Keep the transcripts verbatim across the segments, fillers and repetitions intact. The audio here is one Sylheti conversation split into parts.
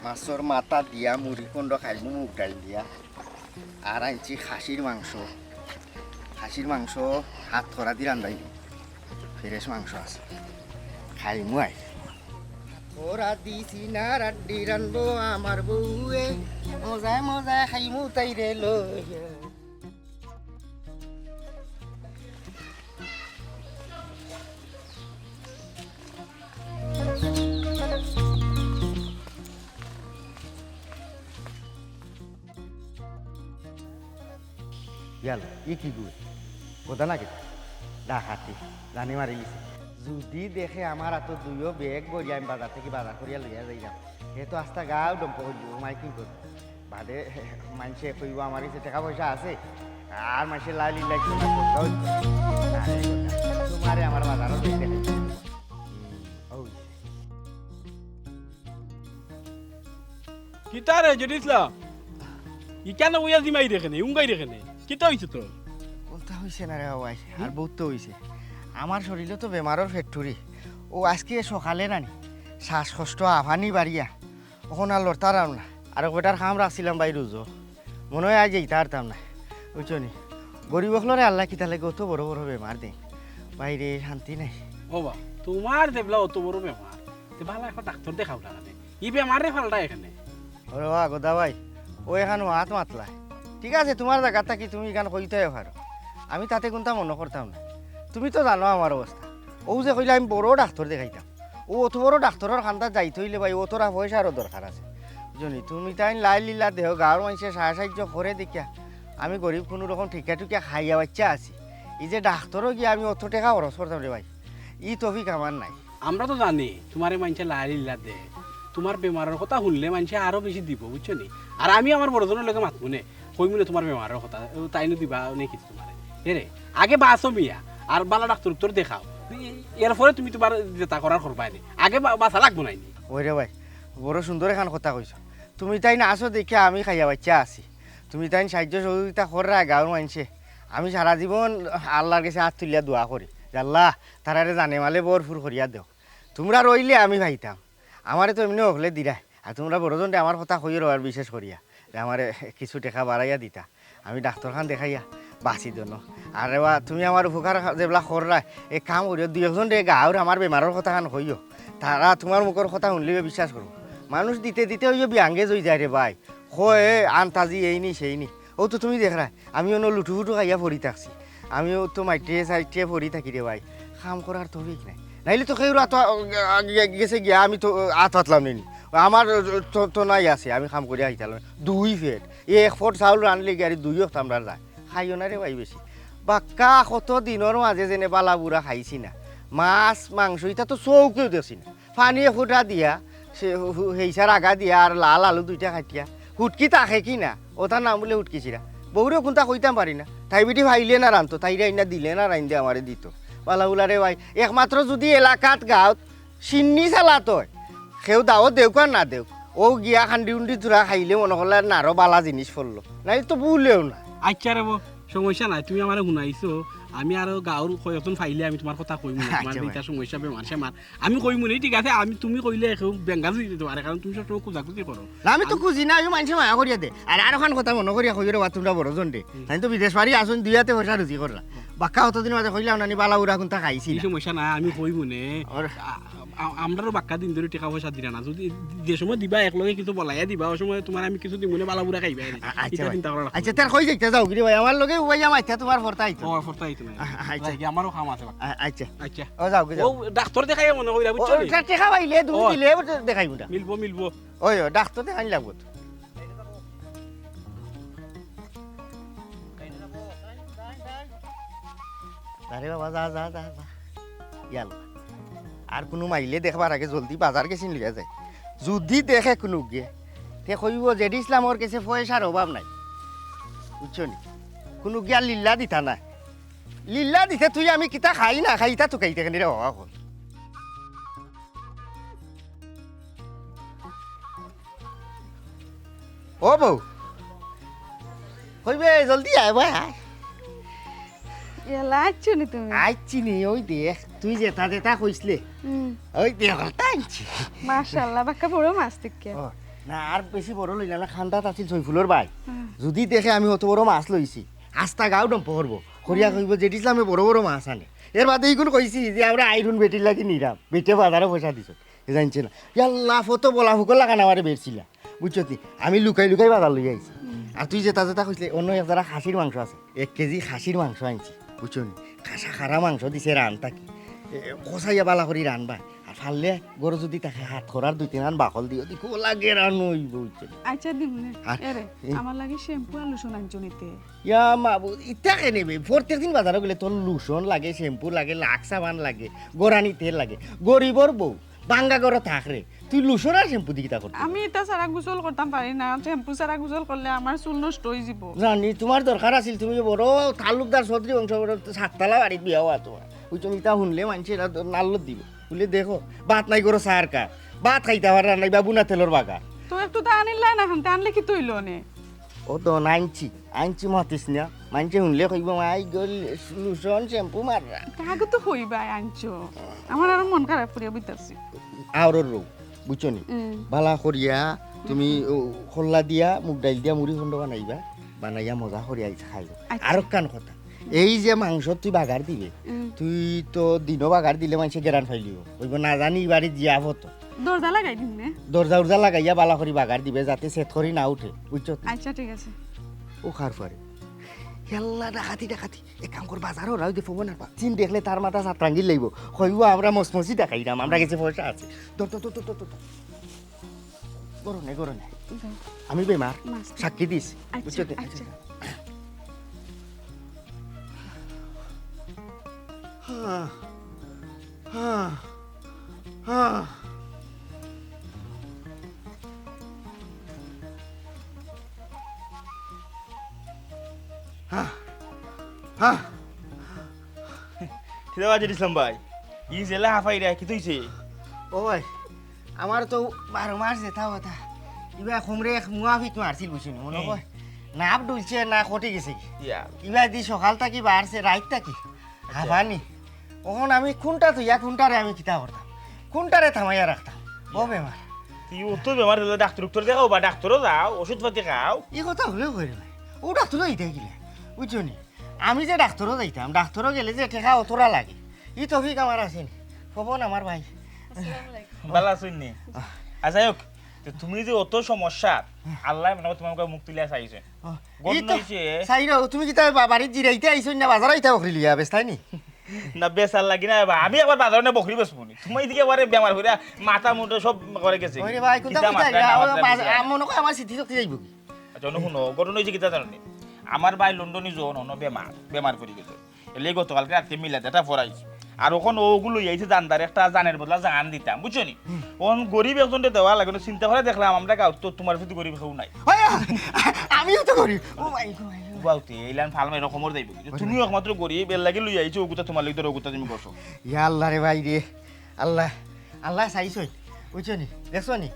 মাছর মাথা দিয়া মুড়ি খন্ড খাইমু মুগ ডাইল দিয়া। আর আনছি খাসির মাংস। খাসির মাংস হাত করা দি রান্ধাইমু। ফ্রেশ মাংস আছে। খাইমু আই। করা দিছি না রাড্ডি রানবো আমার বউয়ে। মজায় মজায় খাইমু তাইরে লইয়া। ইয়াল্লা, ই কিগু? কথা না কিতা? ডাকাতি, জানি মারি গেছে। যদি দেখে আমার আতো দুইও ব্যাগ ভরি আমি বাজার থাকি বাজার করিয়া লইয়া যাইরাম, হে তো আস্তা গাউ ডম্প করিলিবো, মাইকিং করবো। বাদে মানষে কইবো আমার গেছে টেকা পয়সা আছে, আর মানষে লাইলিল্লাহ করবো না, করবো না। আরে কথা, তোমারে আমার বাজারও লইতে হবে। হুম, ওই। কিতা রে জেড ইসলাম? ইকানো বইয়া জিমাইরে কেনে, উঙ্গাইরে কেনে? কিতা অইছে তোর? কথা অইছে না রে বাবাই, আর বউত তো অইছে। আমার শরীলো তো বেমারর factory। ও আজকে সকালে নানি শ্বাসকষ্ট, আফানি বাড়িয়া। অখন আর লড়তারাম না। আর বেটার কাম রাখছিলাম ভাই রুজো। মনো অয় আইজ যাইতা পারতাম না। বুঝছো নি? গরিব অকলরে আল্লায় কিতা লাগি অত বড় বড় বেমার দেইন। ভাইরে, শান্তি নাই। ও বা, তোমার যেবলা অত বড় বেমার, তে ভালা একটা ডাক্তর দেখাও না কেনে? ই বেমারে ফালটা এখানে। ওরে বা, গদা ভাই, ও এখান মাত মাতলায়। ঠিক আছে, তোমার জাগাত থাকি তুমি ইখান কইতায় পারো। আমি তাতে কুন্তা মনো করতাম না। তুমি তো জানো আমার অবস্থা। অউ যে কইলা আমি বড় ডাক্তর দেখাইতাম। অউ অত বড় ডাক্তরর কান্দাত যাইতে অইলে ভাই, অতরা পয়সারও দরকার আছে। বুঝছো নি? তুমি তাইন লাইলিল্লা দেও, গাউর মানষে সাহা সাইয্য করে দেখিয়া আমি গরিব কুনু রকম টিকা টুকা খাইয়া বাইচ্চা আছি। ই যে ডাক্তরো গিয়া আমি অত টেকা খরচ করতাম রে ভাই, ই তৌফিক আমার নাই। আমরা তো জানি তুমারে মানষে লাইলিল্লা দে, তুমার বেমারর কথা হুনলে মানষে আরো বেশি দিবো, বুঝছো নি? আর আমি আমার বড়জনর লগে মাতমু নে, কইমু নে তুমার বেমারর কথা, ও তাইনও দিবা নে কিতা তুমারে। এরে, আগে বাঁচো মিয়া, আর ভালা ডাক্তর উক্তর দেখাও। এ-, এরপরে তুমি তুমার যেতা করার করবায় নে। আগে বা-, বাঁচা লাগবো নায় নি? ওই রে ভাই, বড় সুন্দর এখান কথা কইছো। তুমি তাইন আছো দেখিয়া আমি খাইয়া বাইচ্চা আছি। তুমি তাইন সাইয্য সহযোগিতা কররায় গাউর মানষে। আমি সারা জীবন আল্লার গেছে আত তুলিয়া দোয়া করি যে, "আল্লা, তারারে জানে মালে ভরপুর করিয়া দেও।" তুমরা রইলে আমি পাইতাম। আমারে তো এমনে অকলে দিরায়। আর তুমরা বড়জনরে আমার কথা কইও রে আর বিশেষ করিয়া যে আমারে কিছু টেকা বাড়াইয়া দিতা। আমি ডাক্তরখান দেখাইয়া বাঁচি দনো। আর রে বা, তুমি আমার উপকার যেবলা কররায়, এক কাম করিও, দুই একজনরে গাউর আমার বেমারর কথাখান কইও। তারা তুমার মুখর কথা হুনলিবে বিশ্বাস করবো। মানুষ দিতে দিতে অইও বিয়াঙ্গেজ অইযায় রে ভাই। কয়, "এ, আন্তাজি এইনি সেইনি।" অউ তো তুমি দেখরায়, আমি অনো লুটুপুটু খাইয়া পড়ি থাকছি। আমিও তো মাটিয়ে সাইটিয়ে পড়ি থাকি রে ভাই। কাম করার তৌফিক নাই। নাইলে তো কেউর আত, আ, আ, গে-, গেছে গিয়া আমি তো আত পাতলাম নি। আমার তো, তো নাই আছে, আমি কাম করিয়া খাইতাম। দুই পেট, এক পট চাউল রানলে গিয়া আর দুই অক্ত আমরার যায়। খাইও না রে ভাই বেশি। বাক্কা কত দিনর মাঝে যেনে ভালা বুরা খাইছি না। মাছ, মাংস, ইতা তো চউখেও দেখছি না। পানি ফুটা দিয়া, সে হু-, হেইসার আগা দিয়া আর লাল আলু দুইটা কাটিয়া, হুটকি থাকে কি না, অতার নাম বুলে হুটকি চিরা। বউরেও কুন্তা কইতাম পারি না। তাই বেটি পাইলে না রানতো, তাইরে আইনা দিলে না রাইন্দে আমারে দিতো। বালা বুলা রে ভাই, একমাত্র যুদি এলাকাত গাউত শিন্নি চালাত অয়, কেউ দাওত দেউক আর না দেউক, অউ গিয়া খান্ডি উন্ডি তুরা খাইলে মনো করলে না আরো বালা জিনিস পড়লো, নাইলে তো বুলেও না। আইচ্ছা রে বউ, সমস্যা নাই, তুমি আমারে হুনাইছো, আমি আরো গাউর কয়েকজন পাইলে আমি তুমার কথা কইমু নে, তুমার আইচ্ছা ভাই। যেতা সমস্যা বেমার সেমার আমি কইমু নে, ঠিক আছে? আমি, তুমি কইলে কেউ বেঙ্গা যদি দিতে পারে, কারণ তুমি সবসময় খুজাখুজি করো। না, আমি তো খুজি না, আমি মানষে মায়া করিয়া দে। আর, আর অখান কথা মনো করিয়া কইও রে বা, তুমরা বড়জন রে। হুম। তাইন তো বিদেশ বাড়ি আছইন, দুই আতে পয়সা রুজি কররা। হুম। বাক্কা অতদিন মাঝে কইলাম না নি, বালা বুরা কুন্তা খাইছি ই না। সমস্যা না, আমি কইমু নে। ওর আ-, আ-, আমরারও বাক্কা দিন ধরি টেকা পয়সা দিরা না। যদি যে সময় দিবা, একলগে কিছু বলাইয়া দিবা, অউ সময় তুমারে আমি কিছু দিমু নে, বালা বুরা খাইবায়। আ-, আইচ্ছা ইতা ভাই। চিন্তা করা লাগতো না। আইচ্ছা, তে আর কই যাইতা যাও গিরি ভাই, আমার লগে উবাইয়া মাইতা তুমার ফরতা আইতো। ও, ফরতা আইতো না। আ-, আ-, আইচ্ছা। যাই গি, আমারও কাম আছে বাক্কা। আ-, আইচ্ছা। আইচ্ছা। ও, যাও, যাও। ও, ডাক্তর দেখাইয়া মনো কইরা, বুঝছো নি? ও, টেকা পাইলে, তুমি ও। দিলে, দেখাইমু না। মিলবো, মিলবো। ওই, ওই, ডাক্তর দেখাইন লাগবো তো। আরে বাবা, যা, যা, যা, যা। ইয়াল্লা। আর কুনু মাইলে দেখবার আগে জলদি বাজার গেছিন লইয়া যায়। যুদি দেখে কুনুগিয়ে, তে কইবো জেডি ইসলামর গেছে পয়সার অভাব নাই। বুঝছো নি? কুনুগিয়ে আর লিল্লা দিতা না। লিল্লা দিতে তুই আমি কিতা খাই না খাই, ইতা তুকাইতে কেনে রে বাবা অখন? ও বউ, কইবে জলদি আয়, ভাই, আয়। ইয়াল্লা, আইছো নি তুমি? আইছি নি, ওই দেখ, তুই যেতা যেতা কইছলে, হুম। ওই দেখ, ওটা আনছি। মাশাআল্লাহ, বাক্কা বড় মাছ দেখে। ও, না, আর বেশি বড় লইলা না, খান্দাত আছিল সৈফুলর ভাই। হুম। যদি দেখে আমি অত বড় মাছ লইছি, আস্তা গাঁও ডম্প করবো। করিয়া হুম। কইবো, "জেড ইসলামে বড় বড় মাছ আনে।" এর বাদে ইগুন কইছি যে আমরা আইরন বেটির লাগি নিরাম, বেটে বাজারো পয়সা দিছ। এ জানছে না। ইয়াল্লা, ফটো বলা ফুকর লাগান আমারে বেরছিলা। বুঝছত নি? আমি লুকাই লুকাই বাজার লইয়া আইছি। হুম। আর তুই যেটা যেটা কইছলে, অন্য এক জারা খাসির মাংস আছে। এক কেজি খাসির মাংস আনছি। বুঝছো নি? খাসা খারা মাংস দিছে রান থাকি। এ, কষাইয়া বালা করি রানবা। আর পারলে গরু যদি থাকে হাত করার দুই তিন আন বাকল দিও, দেখো লাগে রান অইবো, বুঝছো নি? আচ্ছা, দিমুনে। আর এরে, এ? আমার লাগি শ্যাম্পু আর লোশন আনছো নিতে। ইয়া মাবুদ, ইতা কেনে বে? প্রত্যেক দিন বাজারো গেলে তোর লোশন লাগে, শ্যাম্পু লাগে, লাক্স সাবান লাগে, গোরানি তেল লাগে। গরিবর বউ, বাঙ্গা ঘরো থাক রে। তুই লোশন আর শ্যাম্পু দি কিতা করতে? আমি ইতা ছাড়া গোসল করতাম পারি না। শ্যাম্পু ছাড়া গোসল করলে আমার চুল নষ্ট অই যিবো। জানি, তুমার দরকার আছিল, তুমি বড় তালুকদার চৌধুরী বংশ, বড় সাততলা বাড়িত বিয়া অওয়া তুমার। বুঝছো নি, ইতা হুনলে মানষে ইতা নাল্লত দিবো। বুলে, "দেখো, ভাত নাই ঘরো চার কাপ, ভাত খাইতা পাররা না, ইবা বুনা তেলর বাগার।" তো একটু তা আনিলা না, হানতে আনলে কিতা অইলো নে? ও তো আনছি, আনছি মাতিস না। মানষে হুনলে কইবো, "মাই গো, লোশন শ্যাম্পু মাররা।" তাকে তো কইবায় আনছো। আমার আরো মন খারাপ করিয়া বইতাছি। আওরর রৌ, বুঝছো নি? হুম। বালা করিয়া তুমি ও খল্লা দিয়া, মুগ ডাইল দিয়া মুড়ি ঘন্ট বানাইবা, বানাইয়া মজা করিয়া আইজ খাইও। আচ্ছা। আরোকখান কথা, এই যে মাংস তুই বাগার দিবে, হুম। তুই তো দিনো বাগার দিলে মানষে গেরান পাইলিবো। অইবো না জানি ই বাড়িত জিয়াফত। দরজা লাগাই দিমুনে। দরজা উরজা লাগাইয়া বালা করি বাগার দিবে, যাতে সেত করি না উঠে, বুঝছো? আচ্ছা, ঠিক আছে। ও খার ফারে। ইয়াল্লা, ডাকাতি, ডাকাতি। এক কাম কর, বাজারো রাও দে ফোন আর পা। চিন দেখলে তার মাথা সাতরাঙ্গি লইবো। কইবো, "আমরা মসমসি ডাকাইরাম, আমরা গেছে পয়সা আছে।" ধর, ধর, ধর, ধর, ধর, ধর। গরম নে, গরম নে। ধর। আমি বেমার। মাছ ধর। সাক্ষী দিস। আচ্ছা, বুঝছো তো? আচ্ছা। হা, হা, হা। হা, হা। কিতা বাজির ইসলাম ভাই? ই জেলা হাফাইরা, কিতা অইছে? ও ভাই, আমার তো বারো মাস যেতা অতা। ইবা কুমড়ে এক মুয়া ফিট মারছিল, বুঝছো নি? মনো হুম। কয়, নাপ ডুলছে না কটি গেছে কি? ইয়া। ইবা দি সকাল থাকি বাড়ছে, রাইত থাকি। আচ্ছা। হাফানি। অখন আমি কুনটা থইয়া কুনটারে আমি কিতা করতাম? কুনটারে থামাইয়া রাখতাম? ও ইয়া। বেমার। তুই অত বেমার অইলে ডাক্তর উক্তর দেখাও বা ডাক্তরো যাও, ওষুধ পাতি খাও। ই কথা হলেও কই রে ভাই। ও ডাক্তরো যাইতাম কিলা? বুঝছো নি? আমি যে ডাক্তরো যাইতাম, ডাক্তরো গেলে যে টেকা অতরা লাগে, ই তৌফিক আমার আছে নি। পবন আমার ভাই। আসসালামু আলাইকুম। ভালা আছইন নি? আহ। আচ্ছা, যাই হোক, তো তুমি যে অত সমস্যা, আল্লায় মনে হয় তুমার মুখ তুলিয়া চাইছে। আহ, ঘটনা ই তো অইছে চাইরো, তুমি কিতা বা-, বাড়িত জিরাইতে আইছো না, বাজারো আইতা বকরি লইয়া, বেচতায় নি? না, বেচার লাগি না বা, আমি একবার বাজারো না বকরি বেচমু নি। তুমি ইদিকে একবারে বেমার করিয়া মাথা মুন্ডা সব করে গেছে। ওরে ভাই, কুনটা কিতা কইতায় মাথা রে? না আমার মাথা বাজ-, বুঝে না। আ, মনো কয় আমার স্মৃতি শক্তি যাইবো কি? আচ্ছা, অনো হুনো, ঘটনা অইছে কিতা জানো নি? আমার ভাই লন্ডনি জন, অনো বেমার, বেমার পড়ি গেছে। এলে গতকালকে রাইতে মিলাদ এটা পড়াইছি। আর অখন অগু লইয়া আইছে জানদার একটা জানের বদলা জান দিতাম, বুঝছো নি? হুম। অখন গরিব একজনরে দেওয়া লাগে, অনো চিন্তা করি দেখলাম আমরা গাঁওত তো তুমার প্রতি গরিব কেউ নাই। ওই, আমিও তো গরিব। ও ভাই, ও ভাই, ও ভাই। বাউতে, এইলান ফালমা এরকমর যাইবো কি? ওরে তুমিও ভাই। একমাত্র গরিব, এর লাগি লইয়া আইছো অগুতা তুমার লাগি, ধরো অগুতা তুমি বসো। ইয়া আল্লাহ রে ভাই রে, আল্লাহ, আল্লাহ চাইছইন, বুঝছো নি? দেখছো নি?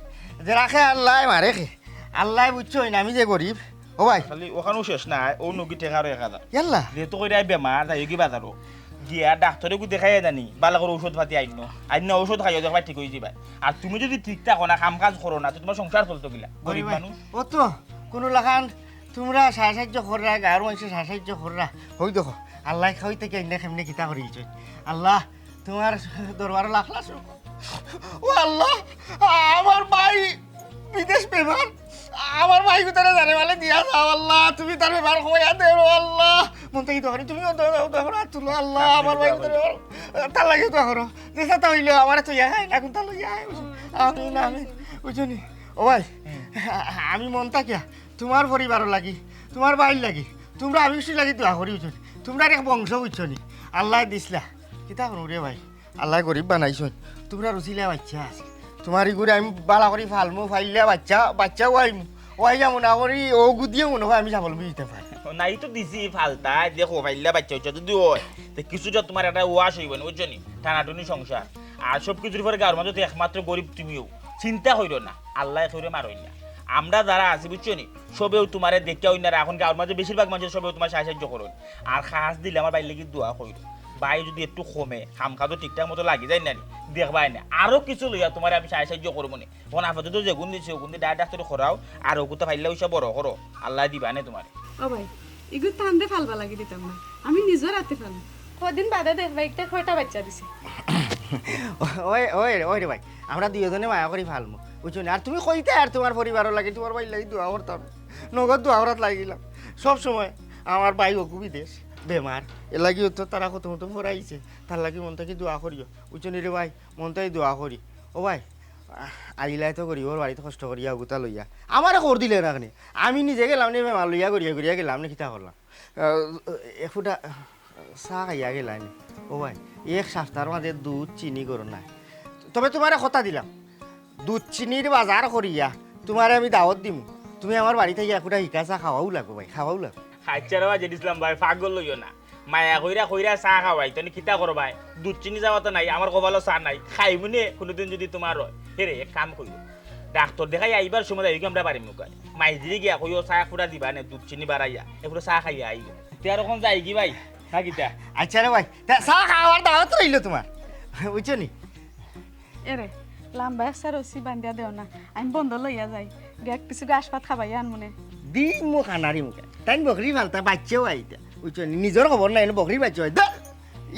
যে রাখে আল্লাহ, মারে খে। আল্লাহ বুঝছইন, আমি যে গরিব, ও ভাই। খালি অখানও শেষ না, অউ নগি টেকা আরো এক হাজার। ইয়াল্লা। যেহেতু কইরা বেমার, যাইগি বাজারো। গিয়া ডাক্তরে গু দেখাইয়া জানি, বালা করি ঔষধ পাতি আইনো। আইনো ঔষধ খাইও, দেখবায় ঠিক অইযিবায়। আর তুমি যুদি ঠিক থাকো না, কাম কাজ করো না, তে তুমার সংসার চলতো কিলা? গরিব মানুষ। ও তো, কুনু লাখান তুমরা সাহায্য কররা, গাঁওর মানষে সাহায্য কররা। অউ দেখো, আল্লায় কই থাকি আইন্না কেমনে কিতা করি দিছইন। আল্লাহ, তুমার দরবারো লাখ লাখ শুকর। ও আল্লাহ, আমার ভাই বিদেশ বেমার, আমার ভাইগুতারে জানে মালে দিয়া যাও আল্লাহ, তুমি তার বেমার কমাইয়া দেও আল্লাহ। মন থাকি দোয়া করি, তুমিও দোয়া করো, দোয়া করো, হাত তুলো আল্লাহ, আমার ভাইগুতারে, তার লাগি দোয়া করো। যে সাথে অইলো, আমারে তো ইয়া, না কুনটা লইয়া, আমিন, আমিন। বুঝছো নি? ও ভাই, আমি মন থাকিয়া তুমার পরিবারর লাগি, তুমার ভাইর লাগি, তুমরা আমি খুশির লাগি দোয়া করি, বুঝছো নি? তুমরার এক বংশ, বুঝছো নি? আল্লায় দিছলা। কিতা করমু রে ভাই? আল্লায় গরিব বানাইছইন। তুমরার উছিলায় বাইচ্চা আছে। তুমার ইগুরে আমি বালা করি ফালমু, ফাইল্লা বাইচ্চা, বাইচ্চা ওয়াইমু। ওয়াইয়া মনে করি অগু দিয়া মনে অয় আমি স্বাবলম্বী অইতাম পারি। না, ই তো দিছি ফালতায়, দেখো, ফাইল্লা বাইচ্চা উচ্চা যুদি অয়, তে কিছুটা তুমার একটা ওয়াশ অইবো নি, বুঝছো নি? টানাটুনি সংসার। আর সব কিছুর পরে গাঁওর মাঝে তো একমাত্র গরিব তুমিও। চিন্তা কইরো না, আল্লায় কেউরে মারইন না। আমরা যারা আছি, বুঝছো নি, সবেউ তুমারে দেখিয়া অইন্যারা, অখন গাঁওর মাঝে বেশিরভাগ মানষে সবেউ তুমার সাহায্য করইন। আর খাস দিলে আমার ভাইর লাগি দোয়া কইরো। ভাই যদি একটু কমে, কাম কাজও ঠিকঠাক মতো লাগি যায় না নি, দেখবায় না, আরো কিছু লইয়া তুমারে আমি সাহায্য সাহায্য করমু নে। অখন আপাতত যেগুন দিছি, ওগুন দি ডাক্তারি করাও, আর ওগুতা পাইলে অইসা বড় করো, আল্লায় দিবা নে তুমারে। ও ভাই, ইগু তানরে ফালবা লাগি দিতাম না, আমি নিজর আতে ফালমু। কদিন বাদে দেখবা, একটা কয়টা বাচ্চা দিছে। ওই, ওই, ওই রে ভাই, আমরা দুইওজনে মায়া করি ফালমু, বুঝছো নি? আর তুমি কইতায় আর তুমার পরিবারর লাগি, তুমার ভাইর লাগি দোয়া করতাম, নগদ দোয়া করাত লাগিলাম। সব সময় আমার ভাই অগু বিদেশ, বেমার, এর লাগি তো তারা কত মতো পড়াইছে, তার লাগি মন থাকি দোয়া করিও, বুঝছো নি রে ভাই? মন থাকি দোয়া করি। ও ভাই, আহ, আইলায় তো গরিবর বাড়িত কষ্ট করিয়া অগুতা লইয়া। আমারে খবর দিলে না কেনে? আমি নিজে গেলাম নে বেমার লইয়া, গড়িয়া গড়িয়া গেলাম নে, কিতা করলাম? আহ, এক ফুটা চা খাইয়া গেলায় নে। ও ভাই, এক সাপ্তার মাঝে দুধ চিনি গরো নাই। তবে তুমারে কথা দিলাম, দুধ চিনির বাজার করিয়া তুমারে আমি দাওয়াত দিমু। তুমি আমার বাড়িত আইয়া এক ফুটা হিকা চা খাওয়াও লাগবো ভাই, খাওয়াও লাগবো। আচ্ছা রে বাজেদ ইসলাম ভাই, পাগল অইও না। মায়া কইরা কইরা চা খাওয়াই, তনে কিতা করবায়? দুধ চিনি যাওয়া তো নাই, আমার কপালো চা নাই। খাইমু নে কুনুদিন যদি তুমার অয়। হেরে, এক কাম করিও, ডাক্তর দেখাই আইবার সময় যাইও গি আমরা বাড়ির মুখায়। মাইজিরে গিয়া কইও চা ফুটা দিবা নে, দুধ চিনি বাড়াইয়া। এক ফুটা চা খাইয়া আইও। তে আর অখন যাই গি ভাই? না কিতা? আচ্ছা রে ভাই, তে চা খাওয়ার দাওয়াত রইলো তুমার। বুঝছো নি? এরে, লাম্বা একটা রশি বান্ধিয়া দেও না, আমি বন্দো লইয়া যাই, গিয়া কিছু ঘাস পাত খাবাইয়া আনমু নে। দিমু কানারি মুখে। তাইন বকরি ফালতা বাইচ্চা অইতা। বুঝছো নি? নিজর খবর নাই, এনে বকরি বাইচ্চা অইতা।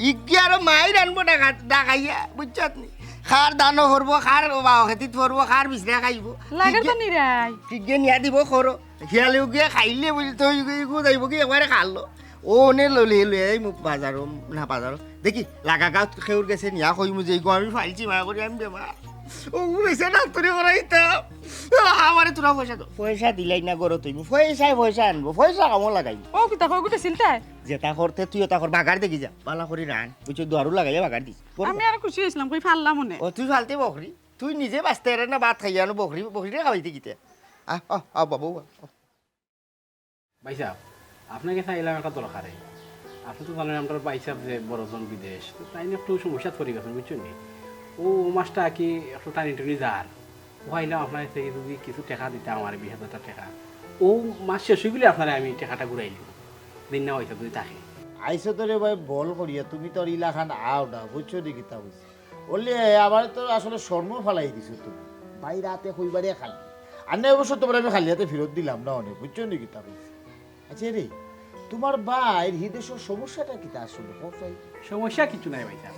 ইগিয়ে আরো মাইর আনবো ডাকা-, ডাকাইয়া, বুঝছত নি? কার ধানো করবো, কার বাও খেতিত করবো, কার বিছরা খাইবো। লাগের তো নিরাই। ইগিয়ে নিয়া দিবো খরো। হিয়ালে উগিয়ে খাইলে বুঝি তো ইগু, ইগু যাইবো গি একবারে খালো। ও নে লইলে লইয়া যাইমু বাজারো, না বাজারো। দেখি, লাগা গাঁওত কেউর গেছে নিয়া কইমু যে, "ইগু আমি ফালছি মায়া করি, আমি বেমার।" ও গেছে ডাক্তরি করাইতাম। আমারে তুরা পয়সা দেও। পয়সা দিলাই না গরো তুই। পয়সায় পয়সা আনবো, পয়সা কামো লাগাইমু। ও কিতা কও, গুটে চিন্তায়? যেতা করতে তুই ওতা কর, বাগার দেখি যা। বালা করি রান। বুঝছো, দুয়ারু লাগাইয়া বাগার দিস। বড় আমি আর খুশি অইছিলাম, কই ফাললাম মনে। ও, তুই ফালতে বকরি? তুই নিজে বাঁচতে পারে না, ভাত খাইয়া আনো বকরি, বকরিরে খাওয়াইতে কিতা? আহ, আহ, আহ, বাবু, আহ। ভাইসাব, আপনার গেছে আইলাম একটা দরকারে। আপনে তো জানইন আমরার ভাইসাব যে বড়জন বিদেশ, তো তাইন একটু সমস্যাত পড়ি গেছইন, বুঝছইন নি? ও, ও মাসটা আর কি একটু টানি টুনি যার। ও আইলাম আপনার গেছে যদি কিছু টেকা দিতা আমারে, বিশ হাজার টেকা। ও মাস শেষ অইগেলে আপনারে আমি টেকাটা ঘুরাইলিমু। দিন না অইছে যদি থাকে। আইছো তো রে ভাই বল করিয়া, তুমি তো আর ইলাখান আও না, বুঝছো নি কিতা কইছি? অইলে আমারে তো আসলে শরমো ফালাই দিছো তুমি। ভাইর আতে কইবারে খালি। আর না অবশ্য তুমারে আমি খালি আতে ফিরত দিলাম না অনে, বুঝছো নি কিতা কইছি? আচ্ছা রে, তুমার ভাইর হিদেশর সমস্যাটা কিতা আসলে? কও চাই। সমস্যা কিচ্ছু নাই ভাইসাব।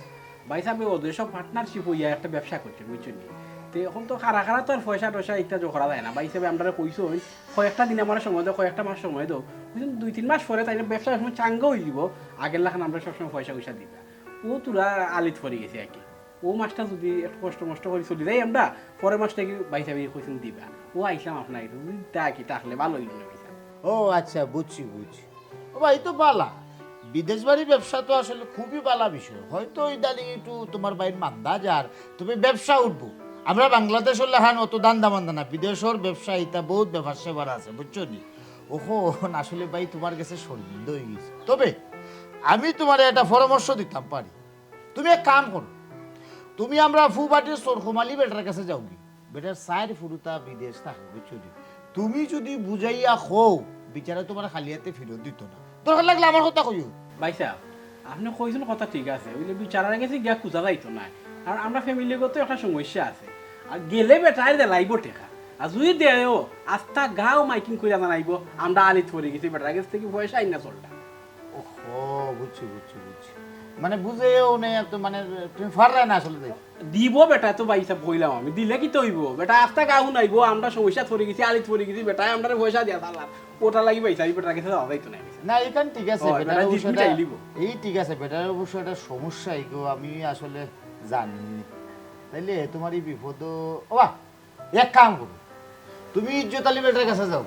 ভাইসাবে অউ দেশো partnership অইয়া একটা ব্যবসা করছইন, বুঝছইন নি? তে অখন তো কারা কারা তো আর পয়সা টয়সা ইতা জো করা যায় না। ভাইসাবে আমরারে কইছইন, কয়েকটা দিন আমারে সময় দেও, কয়েকটা মাস সময় দেও। বুঝছইন, দুই তিন মাস পরে তাইলে ব্যবসা সময় চাঙ্গা অইযিবো, আগের লাখান আমরারে সবসময় পয়সা টয়সা দিবা। ও তুরা আলিত পড়ি গেছে আর কি। ও মাসটা যদি একটু কষ্ট মষ্ট করি চলি যাই আমরা, পরের মাস থাকি ভাইসাবে কইছইন দিবা। ও আইছলাম আপনার গেছে, যদি তা কি থাকলে ভালা অইলো না ভাইসাব। ও আচ্ছা, বুঝছি, বুঝছি। ও ভাই, তো বালা। বিদেশ বাড়ি ব্যবসা তো আসলে খুবই বালা বিষয়। হয়তো ইদানিং একটু তুমার ভাইর মান্দা যার, তবে ব্যবসা উঠবো। আমরা বাংলাদেশর লাখান অত ধান্দা মান্দা না, বিদেশর ব্যবসা ইতা বউত ব্যাপার স্যাপার আছে, বুঝছো নি? অখন আসলে ভাই তুমার গেছে শরমিন্দা অইগেছি। তবে আমি তুমারে একটা পরামর্শ দিতাম পারি। তুমি এক কাম করো, তুমি আমরার ফুবাটির সরখুম আলী বেটার গেছে যাওগি। বেটার চাইর ফুরুতা বিদেশ থাকে, বুঝছো নি? তুমি যদি বুঝাইয়া কও, বেচারায় তুমারে খালি আতে ফিরত দিতো না। দরকার লাগলে আমার কথা কইও। ভাইসাব, আপনে কইছইন কথা ঠিক আছে, অইলে বেচারার গেছে গিয়া খুজা যাইতো নায়। আর আমরার family-গত একটা সমস্যা আছে। আর গেলে বেটায় দিলাইবো টেকা। আর যদি দেয়ও, আস্তা গাঁও মাইকিং করিয়া জানাইবো, আমরা আলিত পড়ি গেছি, বেটার গেছ থাকি পয়সা আইন্না চলরা। ওহো, বুঝছি, বুঝছি, বুঝছি। মানে বুঝাইয়াও নে, এত মানে তুমি পাররায় না আসলে। দিবো বেটায় তো ভাইসাব কইলাম আমি, দিলে কিতা অইবো? বেটায় আস্তা গাঁও হুনাইবো, আমরা সমস্যাত পড়ি গেছি, আলিত পড়ি গেছি, বেটায় আমরারে পয়সা দিয়া চালার। অটার লাগি ভাইসাব, ই বেটার গেছে যাওয়া যাইতো নায়। না, ইখান ঠিক আছে, অয়, বেটার বেটায় অবশ্য জিদ এটা, মিটাইলিবো। ই ঠিক আছে, বেটার অবশ্য একটা সমস্যা, ইগু আমি আসলে জানি। তাইলে তুমার ই বিপদ, ও বা, এক কাম করো, তুমি ইজ্জত আলী বেটার গেছে যাও।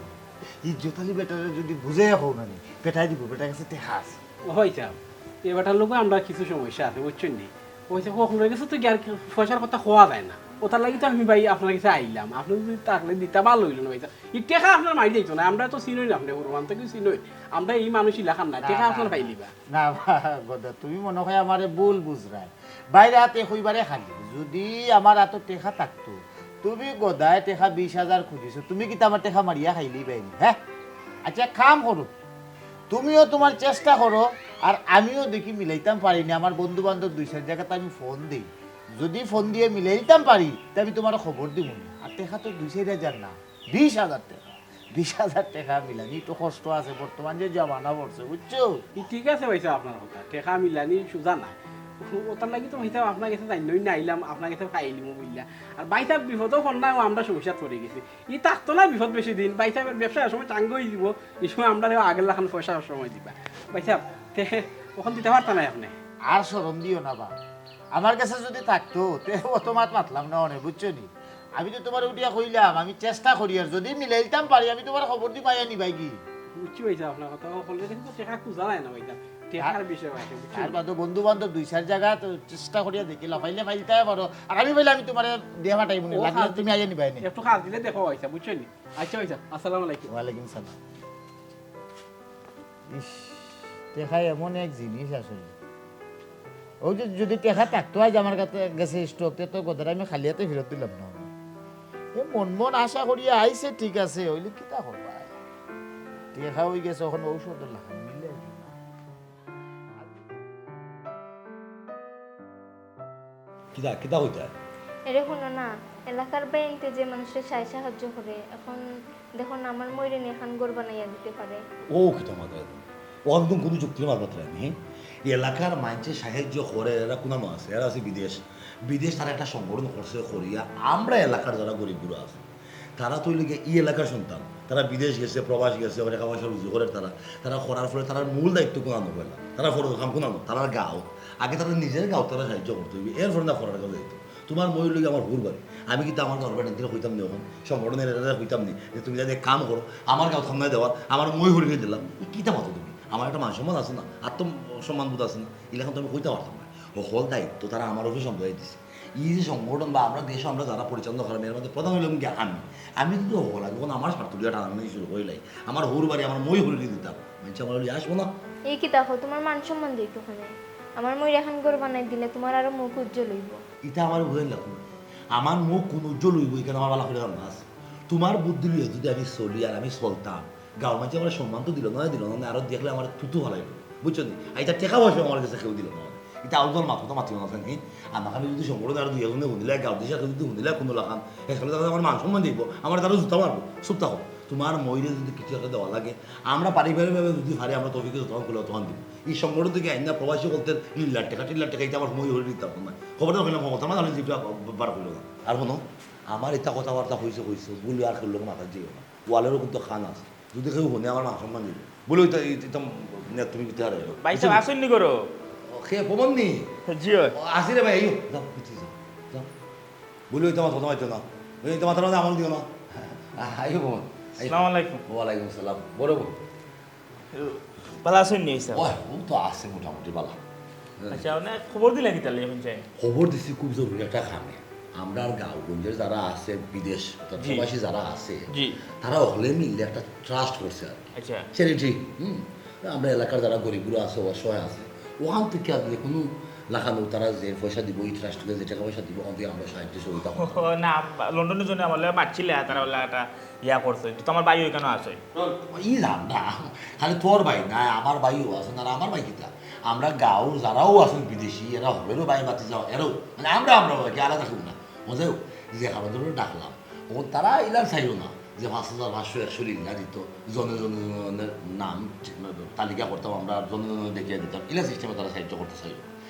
ইজ্জত আলী বেটারে যদি বুঝাইয়া কও না নি, বেটায় দিবো, বেটার গেছে টেকা আছে। অয় ভাইসাব, ই বেটার লগে আমরার কিছু সমস্যা আছে, বুঝছইন নি? অউ যে হকলর গেছে তো গিয়া আর কি পয়সার কথা কওয়া যায় না। অটার লাগি তো আমি ভাই আপনার গেছে আইলাম। আপনে যদি থাকলে দিতা ভালা অইলো না ভাইসাব। ই টেকা আপনার মারি যাইতো না, আমরারে তো চিনইন, আপনে হুরুহান থাকি চিনইন। আমরা ই মানুষ ইলাখান না, না, টেকা না, আপনার না। পাইলিবা। না, বা-, গদা, তুমি মনে অয় আমারে ভুল বুঝরায়। ভাইর আতে কইবারে খালি, যদি আমার আতো টেকা থাকতো, তুমি গদায় টেকা বিশ হাজার খুজিছো, তুমি কিতা আমার টেকা মারিয়া খাইলিবায় নি, হে? আচ্ছা, এক কাম করো, তুমিও তুমার চেষ্টা করো, আর আমিও দেখি মিলাইতাম পারি না, আমার বন্ধু বান্ধব দুই চাইর জাগাত আমি ফোন দেই, যদি ফোন দিয়া মিলাইতাম পারি তে আমি তুমারে খবর দিমু। আর টেকা তো দুই চাইর হাজার না, বিশ হাজার টেকা। বিশ হাজার টেকা মিলানি একটু কষ্ট আছে, বর্তমান যে জমানা পড়ছে, বুঝছো? ই ঠিক আছে ভাইসাব, আপনার কথা, টেকা মিলানি সুজা না। অটার লাগি তো ভাইসাব আপনার গেছে যাইন না আইলাম, আপনার গেছে খাইলিমু বইলা। আর ভাইসাব বিপদো পড়লা, আমরা সমস্যাত পড়ি গেছি। ই থাকতো না বিপদ বেশি দিন, ভাইসাবর ব্যবসা সময় চাঙ্গা অই যিবো, ই সময় আমরারে আগর লাখান পয়সা সময় দিবা। ভাইসাব, তে অখন দিতা পারতা নায় আপনে। আর শরম দিও না বা, আমার গেছে যদি থাকতো তে অত মাত মাতলাম না অনে, বুঝছো নি? আমি তো তুমারে উঠিয়া কইলাম, আমি চেষ্টা করি, আর যদি মিলাইতাম পারি আমি তুমারে খবর দিমু, আইয়া নিবায়গি। বুঝছি ভাইসাব আপনার কথা, অকলর গেছে তো টেকা খুজা যায় না ভাইসাব, টেকার বিষয় আছে, বুঝছি। তার বাদে বন্ধু বান্ধব দুই চাইর জাগাত চেষ্টা করিয়া দেখি, লাফাইলে ফাইলতায় পারো, আর আমি পাইলে আমি তুমারে দিয়া পাঠাইমু নি, ও লাগলে কাজ তুমি আইয়া নিবায়নি। একটু কাজ দিলে দেখো ভাইসাব, বুঝছো নি? আচ্ছা ভাইসাব, আসসালামু আলাইকুম। ওয়ালাইকুম সালাম। ইস, টেকা এমন এক জিনিস আসলে। অউ যে যদি টেকা থাকতো আইজ আমার কাছে গেছে স্টক, তে তো গদারে আমি খালি আতে ফিরত দিলাম না। এ মন মন আশা করিয়া আইছে, ঠিক আছে, অইলে কিতা করবা? টেকা অই গেছে, অখন ঔষধ লাখান মিলে। কিতা, কিতা কইতায়? এরে হুনো না, এলাকার বেইন্তে যে মানষে সাহায্য করে, অখন দেখো না, আমার মইরে নি এখান ঘর বানাইয়া দিতে পারে। ও কিতা মাতরায় তুমি? অখান কুনু যুক্তির মাত মাতরায় নি? এলাকার মানষে সাহায্য করে, এরা কুনানো আছে? এরা আছে বিদেশ। বিদেশ তারা একটা সংগঠন করছে, করিয়া আমরা এলাকার যারা গরিব গুরা আছে, তারা তো অইলে গিয়া ই এলাকার সন্তান, তারা বিদেশ গেছে, প্রবাস গেছে, অখন টেকা পয়সা রুজি করের তারা। তারা করার ফলে তারার মূল দায়িত্ব কুনানো পয়লা, তারা ফরজ কাম কুনানো, তারার গাঁও। আগে তারা নিজের গাঁওত তারা সাহায্য করতে অইবে, এরপরে না করার গাঁও যাইতো। তুমার মই অইলো গিয়া আমার হউর বাড়ি, আমি কিতা আমার গাঁওর বাড়ির এনরে কইতাম নি, অখন সংগঠনের এনরে কইতাম নি যে তুমি যাইয়া কাম করো, আমার গাঁওত খান্দায় দেওয়ার, আমার মই হরিকে দিলাম, ই কিতা মাতো তুমি? আমার একটা মান সম্মান আছে না, আত্মসম্মান বোধ আছে না, ইলাখান তো আমি কইতাম পারতাম না। হকল দায়িত্ব তারা আমার উপরে সন্দেহ দিছে। ই যে সংগঠন বা আমরা দেশো আমরা যারা পরিচালনা করাম, এর মধ্যে প্রধান অইলাম গিয়া আমি। আমি যদি হকল আগে অখন আমার স্বার্থ লইয়া টানাটানি শুরু করিলাই, আমার হউর বাড়ি, আমার মই হরিকে দিতাম, মানষে আমার লইয়া আসবো না। ই কিতা কও, তুমার মান সম্মান যাইতো কেনে? আমার মইরে এখান ঘর বানাই দিলে তুমার আরো মুখ উজ্জ্বল অইবো। ইতা আমারে বুঝাইন লাগতো না। আমার মুখ কুন উজ্জ্বল অইবো, ইখান আমার ভালা করি জানা আছে। তুমার বুদ্ধি লইয়া যদি আমি চলি আর আমি চলতাম, গাঁওর মানষে আমারে সম্মান তো দিলো না, দিলো না, আরো দেখলে আমারে থুতু ফালাইলো। বুঝছো নি? আর ইতা টেকা পয়সা আমার গেছে কেউ দিলো না। ইতা আউজাল মাত কথা মাতিও না, জানি? আমার খালি যদি সংগঠন আরো দুই একজনে হুনিলে, গাঁওর দিশা কেউ যদি হুনিলে কুনু লাখান, এর ফলে তারা আমার মান সম্মান যাইবো, আমারে তারা জুতা মারবো। চুপ থাকো। তুমার মইরে যদি কিছু একটা দেওয়া লাগে, আমরা পারিবারিকভাবে যদি পারি, আমরা তৌফিকে যতখান খুলে অতখান দিমু। ই সংগঠন থাকি আইনা প্রবাসী বলতে লিল্লার টেকা, টিল্লার টেকা, ইতা আমার মই হরি দিতাম না। খবরদার কইলাম, খবরদার, মানে, আমি জিভটা বার কইলো না। আর হুনো, আমার ইতা কথাবার্তা কইছো, কইছো, ভুল আর কেউর লগে মাতাত যাইও না। ওয়ালেরও কিন্তু কান আছে। যদি কেউ হুনে, আমার মান সম্মান যাইবো। বলে, ইতা, ইতা, ইতা, নে, তুমি কিতা হারে? ভাইসাব, আছইন নি ঘরো? ও, কে, পবন নি? জি অয়। ও, আছি রে ভাই, আইও। যাও, পিছে যাও, যাও। বলে, ইতা মাত কথা মাতিও না। ইতা মাতার মাঝে আমল দিও না। আইও, পবন, আইও। আসসালামু আলাইকুম। ওয়ালাইকুম আসসালাম। বড় বউ। ভালা আছইন নি, ভাইসাব? ওই, ও তো আছে মোটামুটি ভালা। আচ্ছা, মানে খবর দিলা কিতার লাগি অখন যাই? খবর দিছি খুব জরুরি একটা কামে। আমরার গাঁওগঞ্জের যারা আছে, বিদেশ, অর্থাৎ জি। প্রবাসী যারা আছে, জি। তারা হকলে মিললে একটা ট্রাস্ট করছে আর কি। আচ্ছা। চ্যারিটি, হুম। আমরা এলাকার যারা গরিব গুরা আছে, অসহায় আছে, অখান থাকি আর যে কুনু লাখান তারা যে পয়সা দিবো, ই ট্রাস্টে যে টেকা পয়সা দিবো, অখান থাকি আমরা সাহায্য সহযোগিতা করতাম। ও, না, লন্ডনের জন্য আমার লগে মাতছিলা, তারা বলে একটা ইয়া করছে, তো আমার ভাই অখানো আছে। ই লাভ না, খালি তোর ভাই না, আমার ভাইও আছে না, আর আমার ভাই কিতা? আমরা গাঁওর যারাও আছইন বিদেশি, এরা হকলেরও ভাই ভাতিজা, এরাও, মানে আমরা, আমরাও আর কি, আলাদা কেউ না। মজা হোক, যে কারণে ধরে ডাকলাম, ও তারা ইলা চাইলো না যে পাঁচ হাজার পাঁচশো একশো লিল্লা দিত, জনে জনে জনে জনের নাম ঠিক-, তালিকা করতাম আমরা, জনে জনে দেখিয়া দিতাম, ইলা সিস্টেমে তারা সাহায্য করতে চাইলো।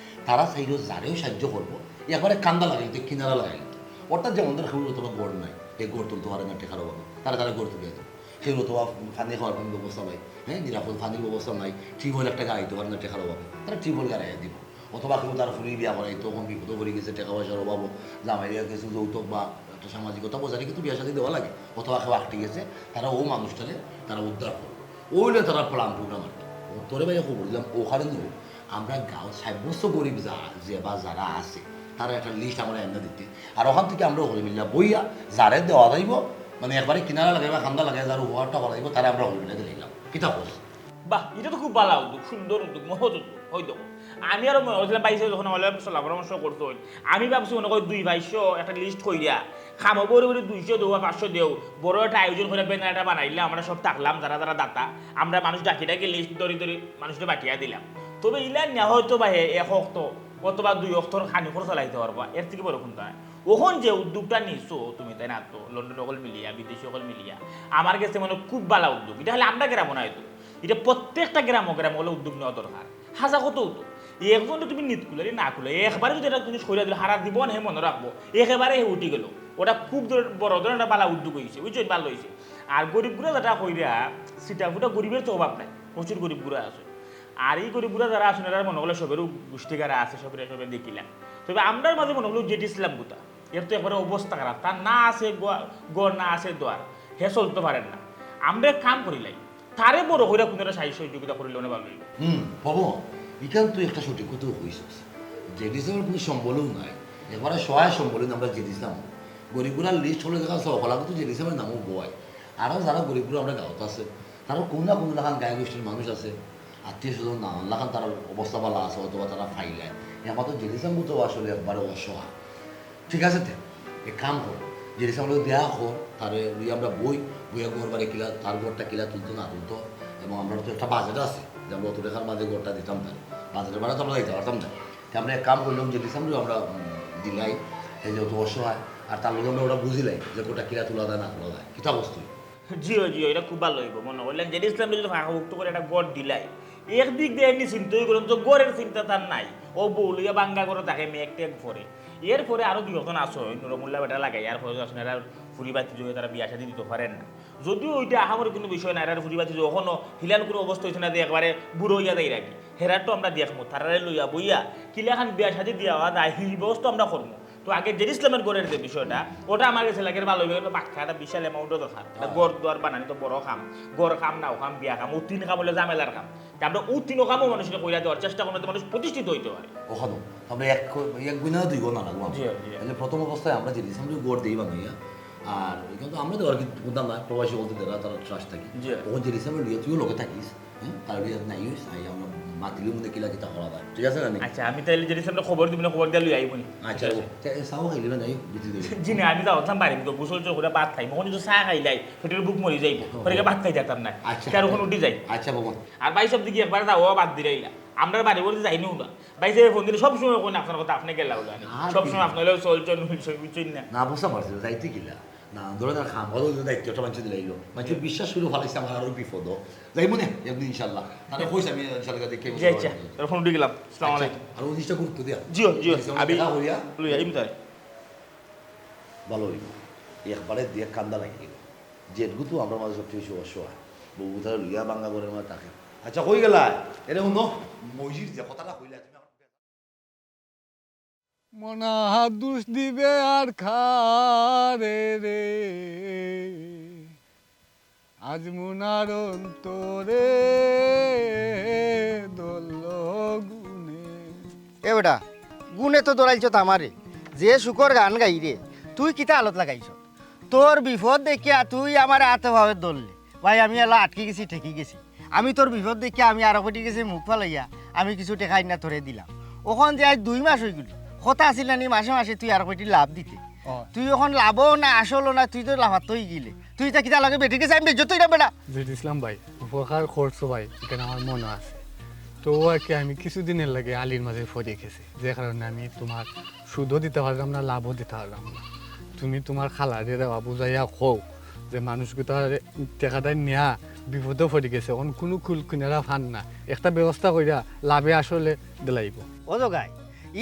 তারা চাইলো যারেও সাহায্য করবো, একবারে কান্দা লাগাইতো, কিনারা লাগাইতো। অর্থাৎ যেমন ধর কেউ অথবা ঘর নাই, এই ঘর তুলতে পারে না টেকার অভাবে, তারা তারা ঘর তুলিয়া দিত। কেউ অথবা পানি খাওয়ার কোনো ব্যবস্থা নাই, হ্যাঁ, নিরাপদ পানির ব্যবস্থা নাই, টিউবওয়েল একটা গাড়াইতে পারে না টেকার অভাবে, তারা টিউবওয়েল গাড়াইয়া দিব। অথবা কেউ তার ফুরি বিয়া করাইতো, অখন বিপদো পড়ি গেছে, টেকা পয়সার অভাবো, জামাইরে কিছু যৌতুক বা একটা সামাজিকতা বজায় রেখে তো বিয়া শাদী দেওয়া লাগে। অথবা কেউ আটকি গেছে, তারা ও মানুষটারে তারা উদ্ধার করবো, অইলে তারা প্ল্যান প্রোগ্রাম আর কি। ও তোরে ভাইয়া খবর দিলাম, অখানে নিব। আমরা গাঁও সাব্যস্ত গরিব যা, যে বা যারা আছে, তারা একটা লিস্ট আমরা এনে দিতে, আর অখান থাকি আমরা হকলে মিলিয়া বইয়া যারে দেওয়া যাইবো, মানে একবারে কিনারা লাগাইবা, কান্দা লাগাই যার উপকারটা করা যাইবো, তারে আমরা হকলে মিলিয়া দিলাম। কিতা কস? বাহ, ইটা তো খুব ভালা উদ্যোগ, সুন্দর উদ্যোগ, মহৎ উদ্যোগ। অউ দেখো, আমি আরো মনে করছিলাম, ভাইসাবে যখন আমার লগে সলা পরামর্শ করছইন, আমি ভাবছি মনে করি দুই ভাইসাব একটা লিস্ট করিয়া, খামো বড় বড় দুইশো দেও বা পাঁচশো দেও, বড় একটা আয়োজন করিয়া ব্যানার একটা বানাইলে আমরা সব থাকলাম, যারা যারা দাতা, আমরা মানুষ ডাকি ডাকি লিস্ট ধরি ধরি মানুষরে বাটিয়া দিলাম। তবে ইলা নিয়া হয়তো বা হে এক অক্ত অথবা দুই অক্তর খানি খরচ চালাইতে পারবা, এর থাকি বড় কুন্তা নাই। অখন যে উদ্যোগটা নিছো তুমি, তাই না, তো লন্ডন অকল মিলিয়া, বিদেশি অকল মিলিয়া, আমার গেছে মনে অয় খুব ভালা উদ্যোগ। ইটা খালি আমরার গ্রামো নায় তো, ইটা প্রত্যেকটা গ্রামো গ্রামো অইলে উদ্যোগ নেওয়া দরকার। হাছা কথা তো, এই একজনরে তুমি নিত কুলাইলে না কুলাইলে, একবারে যদি একটা জিনিস কইরা দিলে, হারা জীবন হে মনো রাখবো, একেবারে হে উঠি গেলো। ওটা খুব ধর-, বড় ধরনের একটা ভালা উদ্যোগ অইছে, বুঝছো, ভালা অইছে। আর গরিব গুরা যেটা কইরা, সিটা ফুটা গরিবের তো অভাব নাই, প্রচুর গরিব গুরা আছে। আর এই গরিব গুরা যারা আছইন, এরার মনো করলে সবেরও গুষ্টিগারা আছে, সবের সবে দেখিলা। তবে আমরার মাঝে মনো করলে জেড ইসলাম গুতা, এর তো একবারে অবস্থা খারাপ, তার না আছে গো-, ঘর, না আছে দুয়ার, হে চলতো পারের না। আমরা এক কাম করিলাই, তারে বড় কইরা কুনু একটা সাহায্য সহযোগিতা করিলে অনে ভালা অইবো। হুম, বাবু, ইখান তুই একটা সঠিক কথা কইছস। জেড ইসলামের কুনু সম্বলও নাই, একবারে সহায় সম্বলহীন আমরা জেড ইসলাম। গরিব গুরার লিস্ট অইলে দেখা যাচ্ছে, অকলাকে তো জেড ইসলামের নামও বয়। আরও যারা গরিব গুরা আমরা গাঁওত আছে, তারা কুনু না কুনু লাখান গায়ে গোষ্ঠীর মানুষ আছে, আত্মীয় স্বজন নানান লাখান তারার অবস্থা ভালা আছে, অথবা তারা ফাইলায়। একমাত্র জেড ইসলাম তো আসলে একবারে অসহায়। ঠিক আছে, তে এক কাম কর, জেড ইসলামরে দেয়া কর, তারে লইয়া আমরা বই, বইয়া ঘর বাড়ি কিলা, তার ঘরটা কিলা তুলতো না তুলতো, এবং আমরা তো একটা বাজেট আছে যে আমরা অত টেকার মাঝে ঘরটা দিতাম তারে, বাজেটের বাড়া তো আমরা দিতে পারতাম না। তে আমরা এক কাম করলাম, জেড ইসলামরে আমরা, উম, দিলাই, হে যেহেতু অসহায়, আর তার লগে আমরা ওটা বুঝিলাই যে ঘরটা কিলা তোলা যায় না তোলা যায়, কিতা বস্তু। জিও, জিও, ইটা খুব ভালা অইবো। মনো করলাম জেড ইসলামরে যদি ফাঁকাভুক্ত করি একটা ঘর দিলাই, একদিক দিয়া এমনে চিন্তা অই গেলাম যে ঘরের চিন্তা তার নাই, অউ বউ লইয়া ভাঙ্গা ঘরো থাকে, মেঘ টেঘ পড়ে। এরপরে আরো দুই একজন আছইন, নুরুমুল্লা বেটা লাগাইয়া, আর কয়জন আছইন, এরা ফুরি ভাতিজা অইয়া তারা বিয়া শাদি দিতো পারের না। যদিও ইটা আহামরি কুনু বিষয় না, এরার ফুরি ভাতিজা অখনো হিলান কুনু অবস্থা অইছে না যে একবারে বুড়া অইয়া যাইরা গি। হেরার তো আমরা দেখমু, তারারে লইয়া বইয়া কিলাখান বিয়া শাদি দেওয়া যায়, হি ব্যবস্থা আমরা করমু। তো আগে জেড ইসলামের ঘরের যে বিষয়টা, ওটা আমার গেছে লাগে ভালা অইবো, একটা পাক্কা একটা বিশাল amount-ও দরকার। একটা হ্যাঁ। ঘর দুয়ার বানানি তো বড় কাম, ঘর কাম, নাও কাম, বিয়া কাম, অউ তিন কাম অইলে ঝামেলার কাম। তে আমরা অউ তিন কামও মানুষরে কইরা দেওয়ার চেষ্টা করমু, যাতে মানুষ প্রতিষ্ঠিত অইতে পারে। অখানো আমরা এক, এক গুণা দুই গুণা লাগবো আমরা। জি, জি। তাইলে প্রথম অবস্থায় আমরা জেড ইসলামরে ঘর দেই বানাইয়া, আর ইখান তো আমরা দেওয়ার কুন্তা নাই, প্রবাসী অকলতে দেরা, তারা trust থাকি। জি। অখন জেড ইসলামরে লইয়া তুইও লগে থাকিস, হ্যাঁ? তার লইয়া নাই অইস, আই আমরা মাতিলে মনে কিলা কিতা করা যায়। ঠিক আছে না নি? আচ্ছা, আমি তাইলে জেড ইসলামরে খবর দিমু নে, খবর দিয়া লইয়া আইবো নি? আচ্ছা, ঠিক আছে। ও, তে, এ, চাও খাইলে না, এই বিক্রি দেবে। জি না, আমি যাওয়ার সময় বাড়িত গোসল টোসল করিয়া ভাত খাইমু। অখন তো চা খাইলাই, পেটর ভুক মরি যাইবো। ও। পরে গিয়া ভাত খাইতাম পারতাম না। আচ্ছা। তে অখন উঠি যাই। আচ্ছা, বাবা। আর ভাই সব দিকে একবার যাওয়া বাদ দিলাইলা। আমরার বাড়ি বলতে যাইনি ওটা। ভাই সাহেব ফোন দিলে সব সময় কইন আপনার কথা, আপনে গেলা অইলা নি। আর সব কি? সময় আপনার অইলে চল, চল, নুল, চল, বুঝছইন না? না, বুঝতাম পারছি, যাইতে কিলা? না, ধরেন আর খাম, অত দিন দায়িত্ব একটা মানুষের দিলাইলো। মানুষের জি। বিশ্বাস করি ফালাইছে আমার আরো বিপদ। যাইমু নে, একদিন ইনশাআল্লাহ। তারে কইছি আমি ইনশাআল্লাহ দেখে জি, আচ্ছা। তাহলে ফোন উঠে গেলাম। আসসালামু আচ্ছা, আলাইকুম। আর ওই জিনিসটা গুরুত্ব দিয়া। জি, জি, জি, ইসলাম আমি দেখা করিয়া। লই আইম তাই। ভালা অইবো। একবারে দিয়া কান্দা লাগি গেল। জেঠগু তো আমরার মাঝে সবচেয়ে বেশি অসহায়। বউ তারা লইয়া ভাঙ্গা ঘরের মাঝে থাকে। আচ্ছা, কই গেলা? এরে হুনো, মইজির যে কথাটা কইলা তুমি আমার মনা দুষ দিবে আর খারে রে, আজ মনার অন্তরে দল গুনে। এ বেটা, গুনে তো দৌড়াইছ আমারে, যে সুখর গান গাইরে, তুই কিতা আলত লাগাইছ? তোর বিপদ দেখিয়া তুই আমার আতে ভাবে ধরলে। ভাই, আমি এলা আটকি গেছি, ঠেকি গেছি। আমি তোর বিপদ দেখিয়া আমি আরো কটি গেছি মুখ ফালাইয়া, আমি কিছু টেকা আইনা তোরে দিলাম। অখন যে আজ দুই মাস অই গেল, কথা আছিল না নি মাসে মাসে তুই আরো কটি লাভ দিতে। ও। তুই অখন লাভও না, আসলও না, তুই তো লাফাত অই গেলে। তুই তা কিতা লাগে বেটির গেছে, আমি বেজ্জত অইরাম বেটা। জেড ইসলাম ভাই, উপকার করছো ভাই, ইখান আমার মনো আছে। তো আর কি আমি কিছুদিনের লাগি আলির মাঝে পড়ি গেছি, যে কারণে আমি তোমার সুদও দিতা পারলাম না, লাভও দিতা পারলাম না। তুমি তোমার খালারে দেওয়া বুঝাইয়া কও যে মানুষগুতার টেকাটা নিয়া বিপদো পড়ি গেছে, অখন কুনু কুল কিনারা পার না, একটা ব্যবস্থা কইরা লাভে আসলে দিলাইবো। ও জগাই,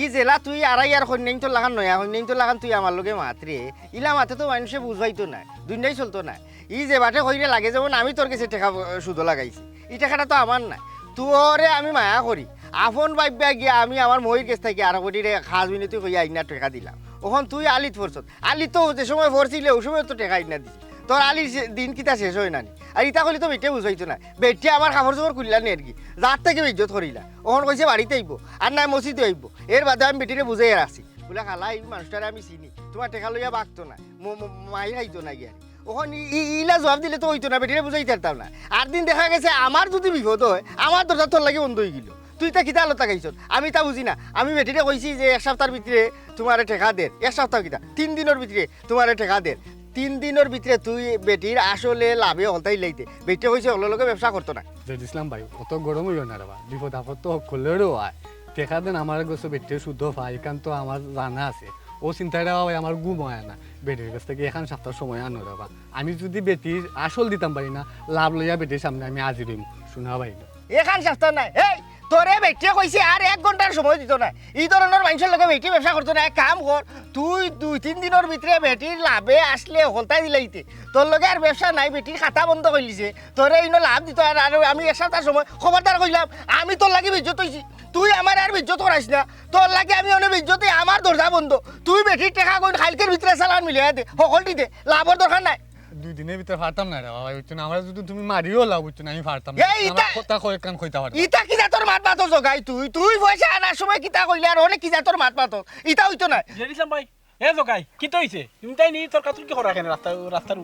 ই যেলা তুই আড়াই আর কন্যাইন্তর লাখান নয়া কন্যাইন্তর লাখান তুই আমার লগে মাতরে, ইলা মাতে তো মানুষে বুঝবাইতো না, দুনিয়াই চলতো না। ই যে বাটে কইরে লাগে যেমন আমি তোর গেছে টেকা, আহ, সুদো লাগাইছি, ই টেকাটা তো আমার নায়, তোরে আমি মায়া করি, আপন ভাবিয়া গিয়া আমি আমার মইর গেছ থাকি আরো কটিরে খাজ মিনতি কইয়া আইনা টেকা দিলাম। অখন তুই আলিত পড়ছত, আলিত তো যে সময় পড়ছিলে অউ সময় তো টেকা আইনা দিছি, তোর আলির সে-, দিন কিতা শেষ অয় না নি? আর ইতা কইলে তো বেটিয়ে বুঝাইতো না, বেটিয়ে আমার কাপড় চোপড় খুলিলা নি আর কি, যার থাকি বেজ্জত করিলা, অখন কইছে বাড়িত আইবো, আর নায় মসজিদো আইবো, এর বাদে আমি বেটিরে বুঝাইয়া রাখছি, বুলে, "খালা, ই মানুষটারে আমি চিনি, তোমার টেকা লইয়া বাগতো না, ম-, ম-, মাইর খাইতো না গিয়া।" অখন ই-, ই-, ইলা জবাব দিলে তো অইতো না, বেটিরে বুঝাইতে পারতাম না। আর দিন দেখা গেছে আমার যদি বিপদ অয়, আমার দরজা তোর লাগি বন্ধ অই গেল। তুই তা কিতা আলো তাকাইছত? আমি তা বুঝি না। আমি বেটিরে কইছি যে এক সপ্তাহর ভিতরে তোমারে টেকা দের। এক সপ্তাহ কিতা? তিন দিনর ভিতরে তোমারে টেকা দের। তিন দিনর ভিতরে তুই বেটির আসলে লাভে হকলতা দিলাইতে। বেটিয়ে কইছে হকলর লগে ব্যবসা করতো না। জেড ইসলাম ভাই, অত গরম অইও না রে বা, বিপদ আপদ তো হকলরও অয়। টেকা দেন আমার গেছে বেটিয়ে সুদও পায়, ইখান তো আমার জানা আছে। অউ চিন্তায় রে বা ভাই আমার ঘুম অয় না। বেটির গেছ থাকি এখান সাপ্তার সময় আনো রে বা। আমি যুদি বেটির আসল দিতাম পারি না, লাভ লইয়া বেটির সামনে আমি হাজির অইমু। হুনো ভাই, এখান সাপ্তা নায়। এই, তোরে বেটিয়ে কইছে আর এক ঘন্টার সময় দিতো না। ই ধরনর মানষর লগে বেটিয়ে ব্যবসা করতো না। এক কাম কর, তুই দুই তিন দিনর ভিতরে বেটির লাভে আসলে হকলতা দিলাইতে। তোর লগে আর ব্যবসা নাই, বেটির খাতা বন্ধ করিলিছে। তোরে ইনো লাভ দিতো আর, আর আমি এক সাপ্তার সময়, খবরদার কইলাম, আমি তোর লাগি বেইজ্জত অইছি। তুই আমারে আর বেইজ্জত করাইস না। তোর লাগি আমি অনে বেইজ্জত অই, আমার দরজা বন্ধ। তুই বেটির টেকা কইন কাইলকের ভিতরে চালান মিলাইয়া দে, হকলটি দে, লাভর দরকার নাই। দুই দিনর ভিতরে পারতাম না রে বা ভাই, বুঝছো না? আমারে যুদি তুমি মারিও লাও, বুঝছো না, আমি পারতাম না। এই ইতা- আমার কথা কয়েকখান কইতা পারতাম। ইতা কি জাতর মাত মাতর জগাই তুই? তুই পয়সা আনার সময় কিতা কইলে আর অনে কি জাতর মাত মাতর? ইতা অইতো না। জেড ইসলাম ভাই, এ জগাই, কিতা অইছে? তুমি তাইন ই তর্কাতর্কি করার কেনে রাস্তা, রাস্তার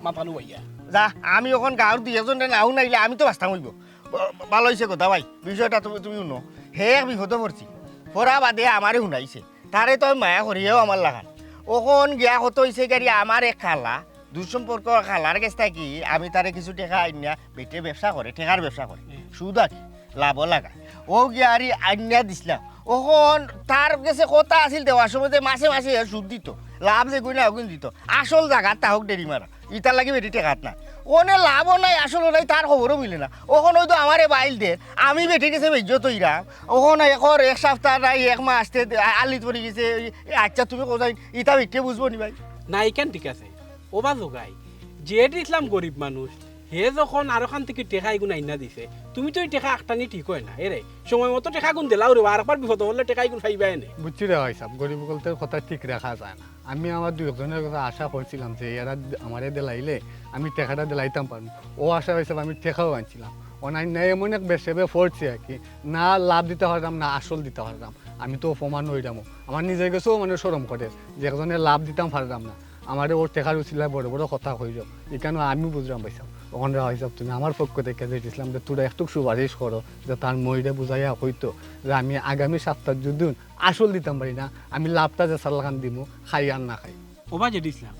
মাথানো বইয়া? যা, আমি অখন গাঁওর দুই একজনরে না হুনাইলে আমি তো বাঁচতাম অইবো। ব-, ভালা অইছে কথা ভাই, বিষয়টা তুমি, তুমি হুনো। হে এক বিপদো পড়ছি, পড়া বাদে আমারে হুনাইছে। তারে তো আমি মায়া করি, হেও আমার লাখান। অখন গিয়া কত অইছে গাড়ি, আমার এক খালা, দূর সম্পর্ক খালার গেছ থাকি আমি তারে কিছু টেকা আইনা, বেটিয়ে ব্যবসা করে, টেকার ব্যবসা করে, সুদ আর কি, লাভও লাগায়। অউ গিয়া আরি আইনা দিছলাম। অখন তার গেছে কথা আছিল দেওয়ার সময় যে মাসে মাসে হে সুদ দিতো, লাভ যেগুন না অগুন দিতো, আসল জাগাত তাহক ডেরি মারা। ইতার লাগি বেটি টেকাত না, অনে লাভও নাই, আসলও নাই, তার খবরও মিলে না। অখন অউ তো আমারে বাইল দের, আমি বেটির গেছে বেইজ্জত অইরাম। অখন একর এক সাপ্তা নাই, এক মাস তে আ-, আলিত পড়ি গেছে। ওই, আচ্ছা, তুমি কও যাইন, ইতা বেটিয়ে বুঝবো নি ভাই? না, ইখান ঠিক আছে। ওবা জগাই, জেড ইসলাম গরিব মানুষ, হে যখন আরোখান থাকি টেকা ইগুন আইনা দিছে, তুমি তো ই টেকা আটকানি ঠিক অয় না। এরে, সময় মতো টেকাগুন দিলাও রে বা, আরকবার বিপদো পড়লে টেকা ইগুন পাইবায় নে। বুঝছি রে ভাইসাব, গরিব অকলতর কথা ঠিক রাখা যায় না। আমি আমার দুই একজনর গেছে আশা করছিলাম যে এরা আমারে দিলাইলে আমি টেকাটা দিলাইতাম পারমু। অউ আশা ভাইসাব আমি টেকাও আনছিলাম। অউ আইনা এমন এক বেশেবে পড়ছি আর কি, না লাভ দিতা পাররাম, না আসল দিতা পাররাম। আমি তো অপমান অইরাম। আমার নিজর গেছেও মানে শরম করে যে একজনরে লাভ দিতাম পাররাম না, আমারে অউ টেকার উছিলায় বড় বড় কথা কইলো। ইখানও আমি বুঝরাম ভাইসাব। অখন রে ভাইসাব, তুমি আমার পক্ষ থাকি জেড ইসলামরে থুড়া একটুক সুপারিশ করো, যে তার মইরে বুঝাইয়া কইতো যে আমি আগামী সাপ্তাত যুদি আসল দিতাম পারি না, আমি লাভটা যে সাল্লাখান দিমু, খাই আর না খাই। ওবা জেড ইসলাম,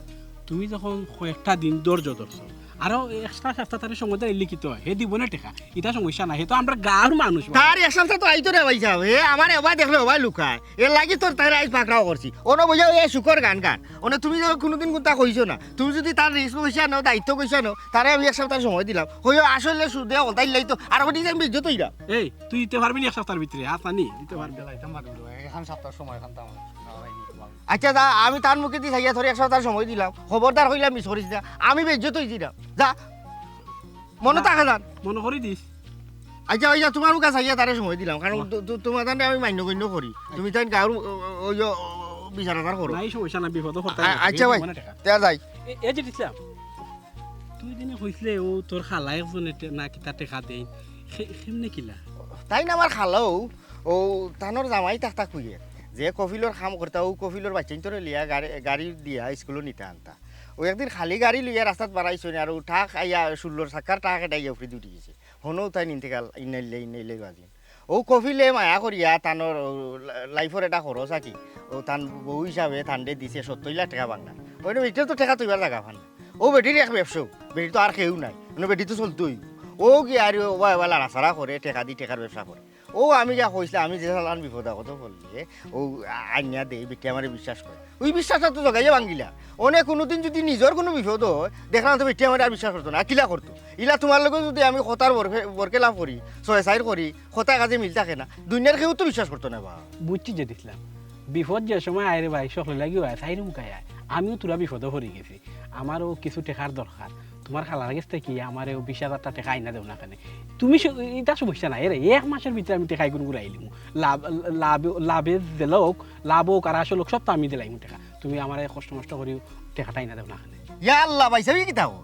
তুমি যখন কয়েকটা দিন ধৈর্য ধরছো, আরো একটা সাপ্তা তারে সময় দিলে কিতা অয়? হে দিবো নে টেকা, ইতা সমস্যা নাই, হে তো আমরার গাঁওর মানুষ। তার এক সাপ্তা তো আইতো রে ভাইসাব, হে আমারে ওবা দেখলে ওবায় লুকায়। এরলাগি তো তারে আইজ পাকড়াও করছি। অনো বইয়া অউ শুকর গান গান। অনে তুমি যখন কুনুদিন কুন্তা কইছো না, তুমি যুদি তার রিস্ক কইছা না, দায়িত্ব কইছা না, তারে আমি এক সাপ্তা সময় দিলাম। কইও আসলে সুদে হকলতা দিলাইতো, আর অউ ডিজাইন বেইজ্জত অইরা। এই, তুই দিতে পারবি নি এক সাপ্তার ভিতরে? হাছা নি, দিতে পারবি? দিলাইতাম পারমু রে, এখান সাপ্তার সময় খান তো আমার। আচ্ছা, যা, আমি তার মুখেদি চাইয়া তোরে এক সাপ্তার সময় দিলাম, খবরদার কইলাম মিস করিস না, আমি বেইজ্জত অইছি না। যা, মনো থাকে যান। মনো করি দিস। আচ্ছা, ওই যা, তুমার মুখে চাইয়া তারে সময় দিলাম, কারণ তু-, তু-, তুমার তানরে আমি মান্য গণ্য করি। তুমি তাইন গাঁওর, ও, ও, ওই যে, ও, বিচার আচার করো। নাই সমস্যা না, বিপদো পড়তে আ-, আচ্ছা ভাই, তে যাই। এ, এ জেড ইসলাম, তুই দিনে কইছলে অউ তোর খালা একজনে টে-, না কিতা টেকা দেইন, খে-, কেমনে কিলা? তাইন আমার খালাও, অউ তানর জামাই থাকতা কুয়েত, যে কফিলর কাম করতা, অউ কফিলর বাইচ্চাইন্তরে লইয়া গাড়ি, গাড়ি দিয়া স্কুলো নিতা আনতা। অউ একদিন খালি গাড়ি লইয়া রাস্তাত বারাইছইন, আর অউ ট্রাক আইয়া ষোল্লর চাক্কার ট্রাক এটা আইয়া উপরেদি উঠি গেছে। হনো তাইন ইন্তেকাল, ইন্না লিল্লাহি ওয়া ইন্না ইলাইহি রাজিউন। অউ কফিলে মায়া করিয়া তানর অউ লা-, লাইফর এটা খরচ আর কি। অউ তান বউ হিসাবে তানরে দিছে সত্তইর লাখ টেকা বাংলা। অউ বেটির তো টেকা থইবার জাগা পায় না। অউ বেটির এক ব্যবসা, বেটি তো আর কেউ নাই। মানে বেটি তো চলতই। অউ গিয়া আর ওবা এবার লাড়াচাড়া করে, টেকা দি টেকার ব্যবসা করে। অউ আমি গিয়া কইছলাম, আমি যে চালান বিপদ আপদো পড়লে, অউ আইনা দেই, বেটি আমারে বিশ্বাস করে। অউ বিশ্বাসটা তো জগাইয়া ভাঙ্গিলা। অনে কুনুদিন যুদি নিজর কুনু বিপদ অয়, দেখলাম তো বেটি আমারে আর বিশ্বাস করতো না, আর কিলা করতো? ইলা তুমার লগে যুদি আমি কথার বরকে-, বরকেলাপ করি, ছয় চাইর করি, কথা কাজে মিল থাকে না, দুনিয়ার কেউ তো বিশ্বাস করতো না বা। বুঝছি জেড ইসলাম, বিপদ যে সময় আয় রে ভাই, সকলর লাগিউ আয়, চাইর মুখায় আয়। আমিও থুড়া বিপদো পড়ি গেছি, আমারও কিছু টেকার দরকার। তুমার খালার গেছ থাকি আমারে অউ বিশ হাজারটা টেকা আইনা দেও না কেনে? তুমি স-, ইতা সমস্যা নাই রে, এক মাসর ভিতরে আমি টেকা ইগুন ঘুরাইলিমু। লাভ, লাভ, লাভে দিলে অউক, লাভ অউক আর আসল অউক, সবতা আমি দিলাইমু টেকা। তুমি আমারে কষ্ট মষ্ট করিও টেকাটা আইনা দেও না কেনে? ইয়া আল্লাহ, ভাইসাব, ই কিতা কও?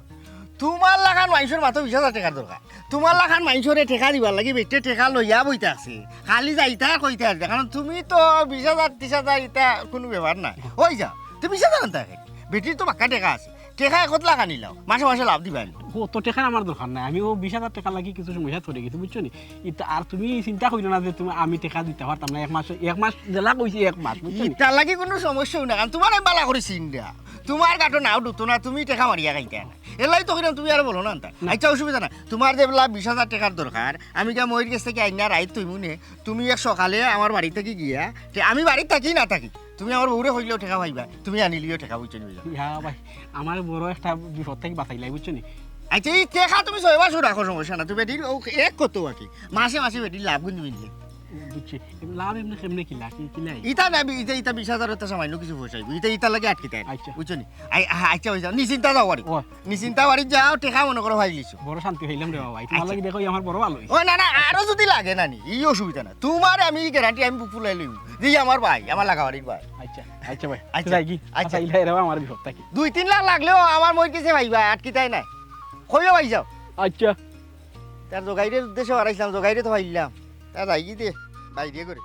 তুমার লাখান মানষর মাত্র বিশ হাজার টেকার দরকার। তুমার লাখান মানষরে টেকা দিবার লাগি বেটিয়ে টেকা লইয়া বইতা আছে। খালি যাইতা আর কইতা আছে। কারণ তুমি তো বিশ হাজার, ত্রিশ হাজার ইতা কুনু ব্যাপার নায়। অই যা, তুমি বিশ হাজার আনতা কেনে? বেটির তো বাক্কা টেকা আছে। টেকা একত লাখ আনিলাও, মাসে মাসে লাভ দিবা নি। অত টেকার আমার দরকার নাই। আমি অউ বিশ হাজার টেকার লাগি কিছু সমস্যাত পড়ি গেছি, বুঝছো নি? ইতা আর তুমি চিন্তা করিও না যে তুমি, আমি টেকা দিতাম পারতাম না। এক মাস, এক মাস যেলা কইছি এক মাস, বুঝছো নি? ইতার লাগি কুনু সমস্যাউ না, কারণ তুমারে আমি ভালা করি চিনি না। তুমার গাটো নাও ঢুকতো না, তুমি টেকা মারিয়া খাইতায়। এরলাগি তো কইরাম, তুমি আর বলো না আনতা। না। আইচ্ছা, অসুবিধা না। তুমার যেবলা বিশ হাজার টেকার দরকার, আমি গিয়া মইর গেছ থাকি আইনা রাইত থইমু নে, তুমি এক সকালে আমার বাড়ি থাকি গিয়া, তে আমি বাড়িত থাকি না থাকি, তুমি আমার বউরে কইলেও টেকা পাইবায়, তুমি আনিলিও টেকা, বুঝছো নি ভাইজান? ইয়া ভাই, আমারে বড় একটা বিপদ থাকি বাঁচাইলায়, বুঝছো নি? আইচ্ছা, ই টেকা তুমি ছয় মাসও রাখো, সমস্যা না। তুমি বেটির অউ এক কত বাকি, মাসে মাসে বেটির লাভ গুনতে মিললে। বুঝছি। লাভ এমনে কেমনে কিলা, কিলা? ইতা না, ইতা, ইতা বিশ হাজার, ইতা সামান্য কিছু পয়সা অইবো। ইতা, ইতার লাগি আটকিতায় না। আইচ্ছা। বুঝছো নি? আই-, আ-, আইচ্ছা, অইছে। নিশ্চিন্তা যাও বাড়ি। ও। নিশ্চিন্তা বাড়ি যাও, টেকা মনে করো পাই গেছো। বড় শান্তি পাইলাম রে বাবা, তুমার আইচ্ছা। লাগি দেখো আমার বড় ভালা অইছে। ও না, না, আরো যুদি লাগে না নি, ই অসুবিধা না। তুমারে আমি guarantee, আমি বুক ফুলাই লইমু। জি, আমার ভাই, আমার লাগাবাড়ির ভাই। আইচ্ছা, আইচ্ছা ভাই। আইচ্ছা, যাইগি? আইচ্ছা। আইচ্ছা, ইলা এরাও আমার বিপদ থাকি। দুই তিন লাখ লাগলেও আমার মইর গেছে পাইবায়, আটকিতায় নায়। কইও ভাই যাও। আইচ্ছা। তার জগাইরের উদ্দেশ্যে বাড়াইছিলাম, জগাইরে তো পাইলাম। তা যাইগি দে, বাইরে করে।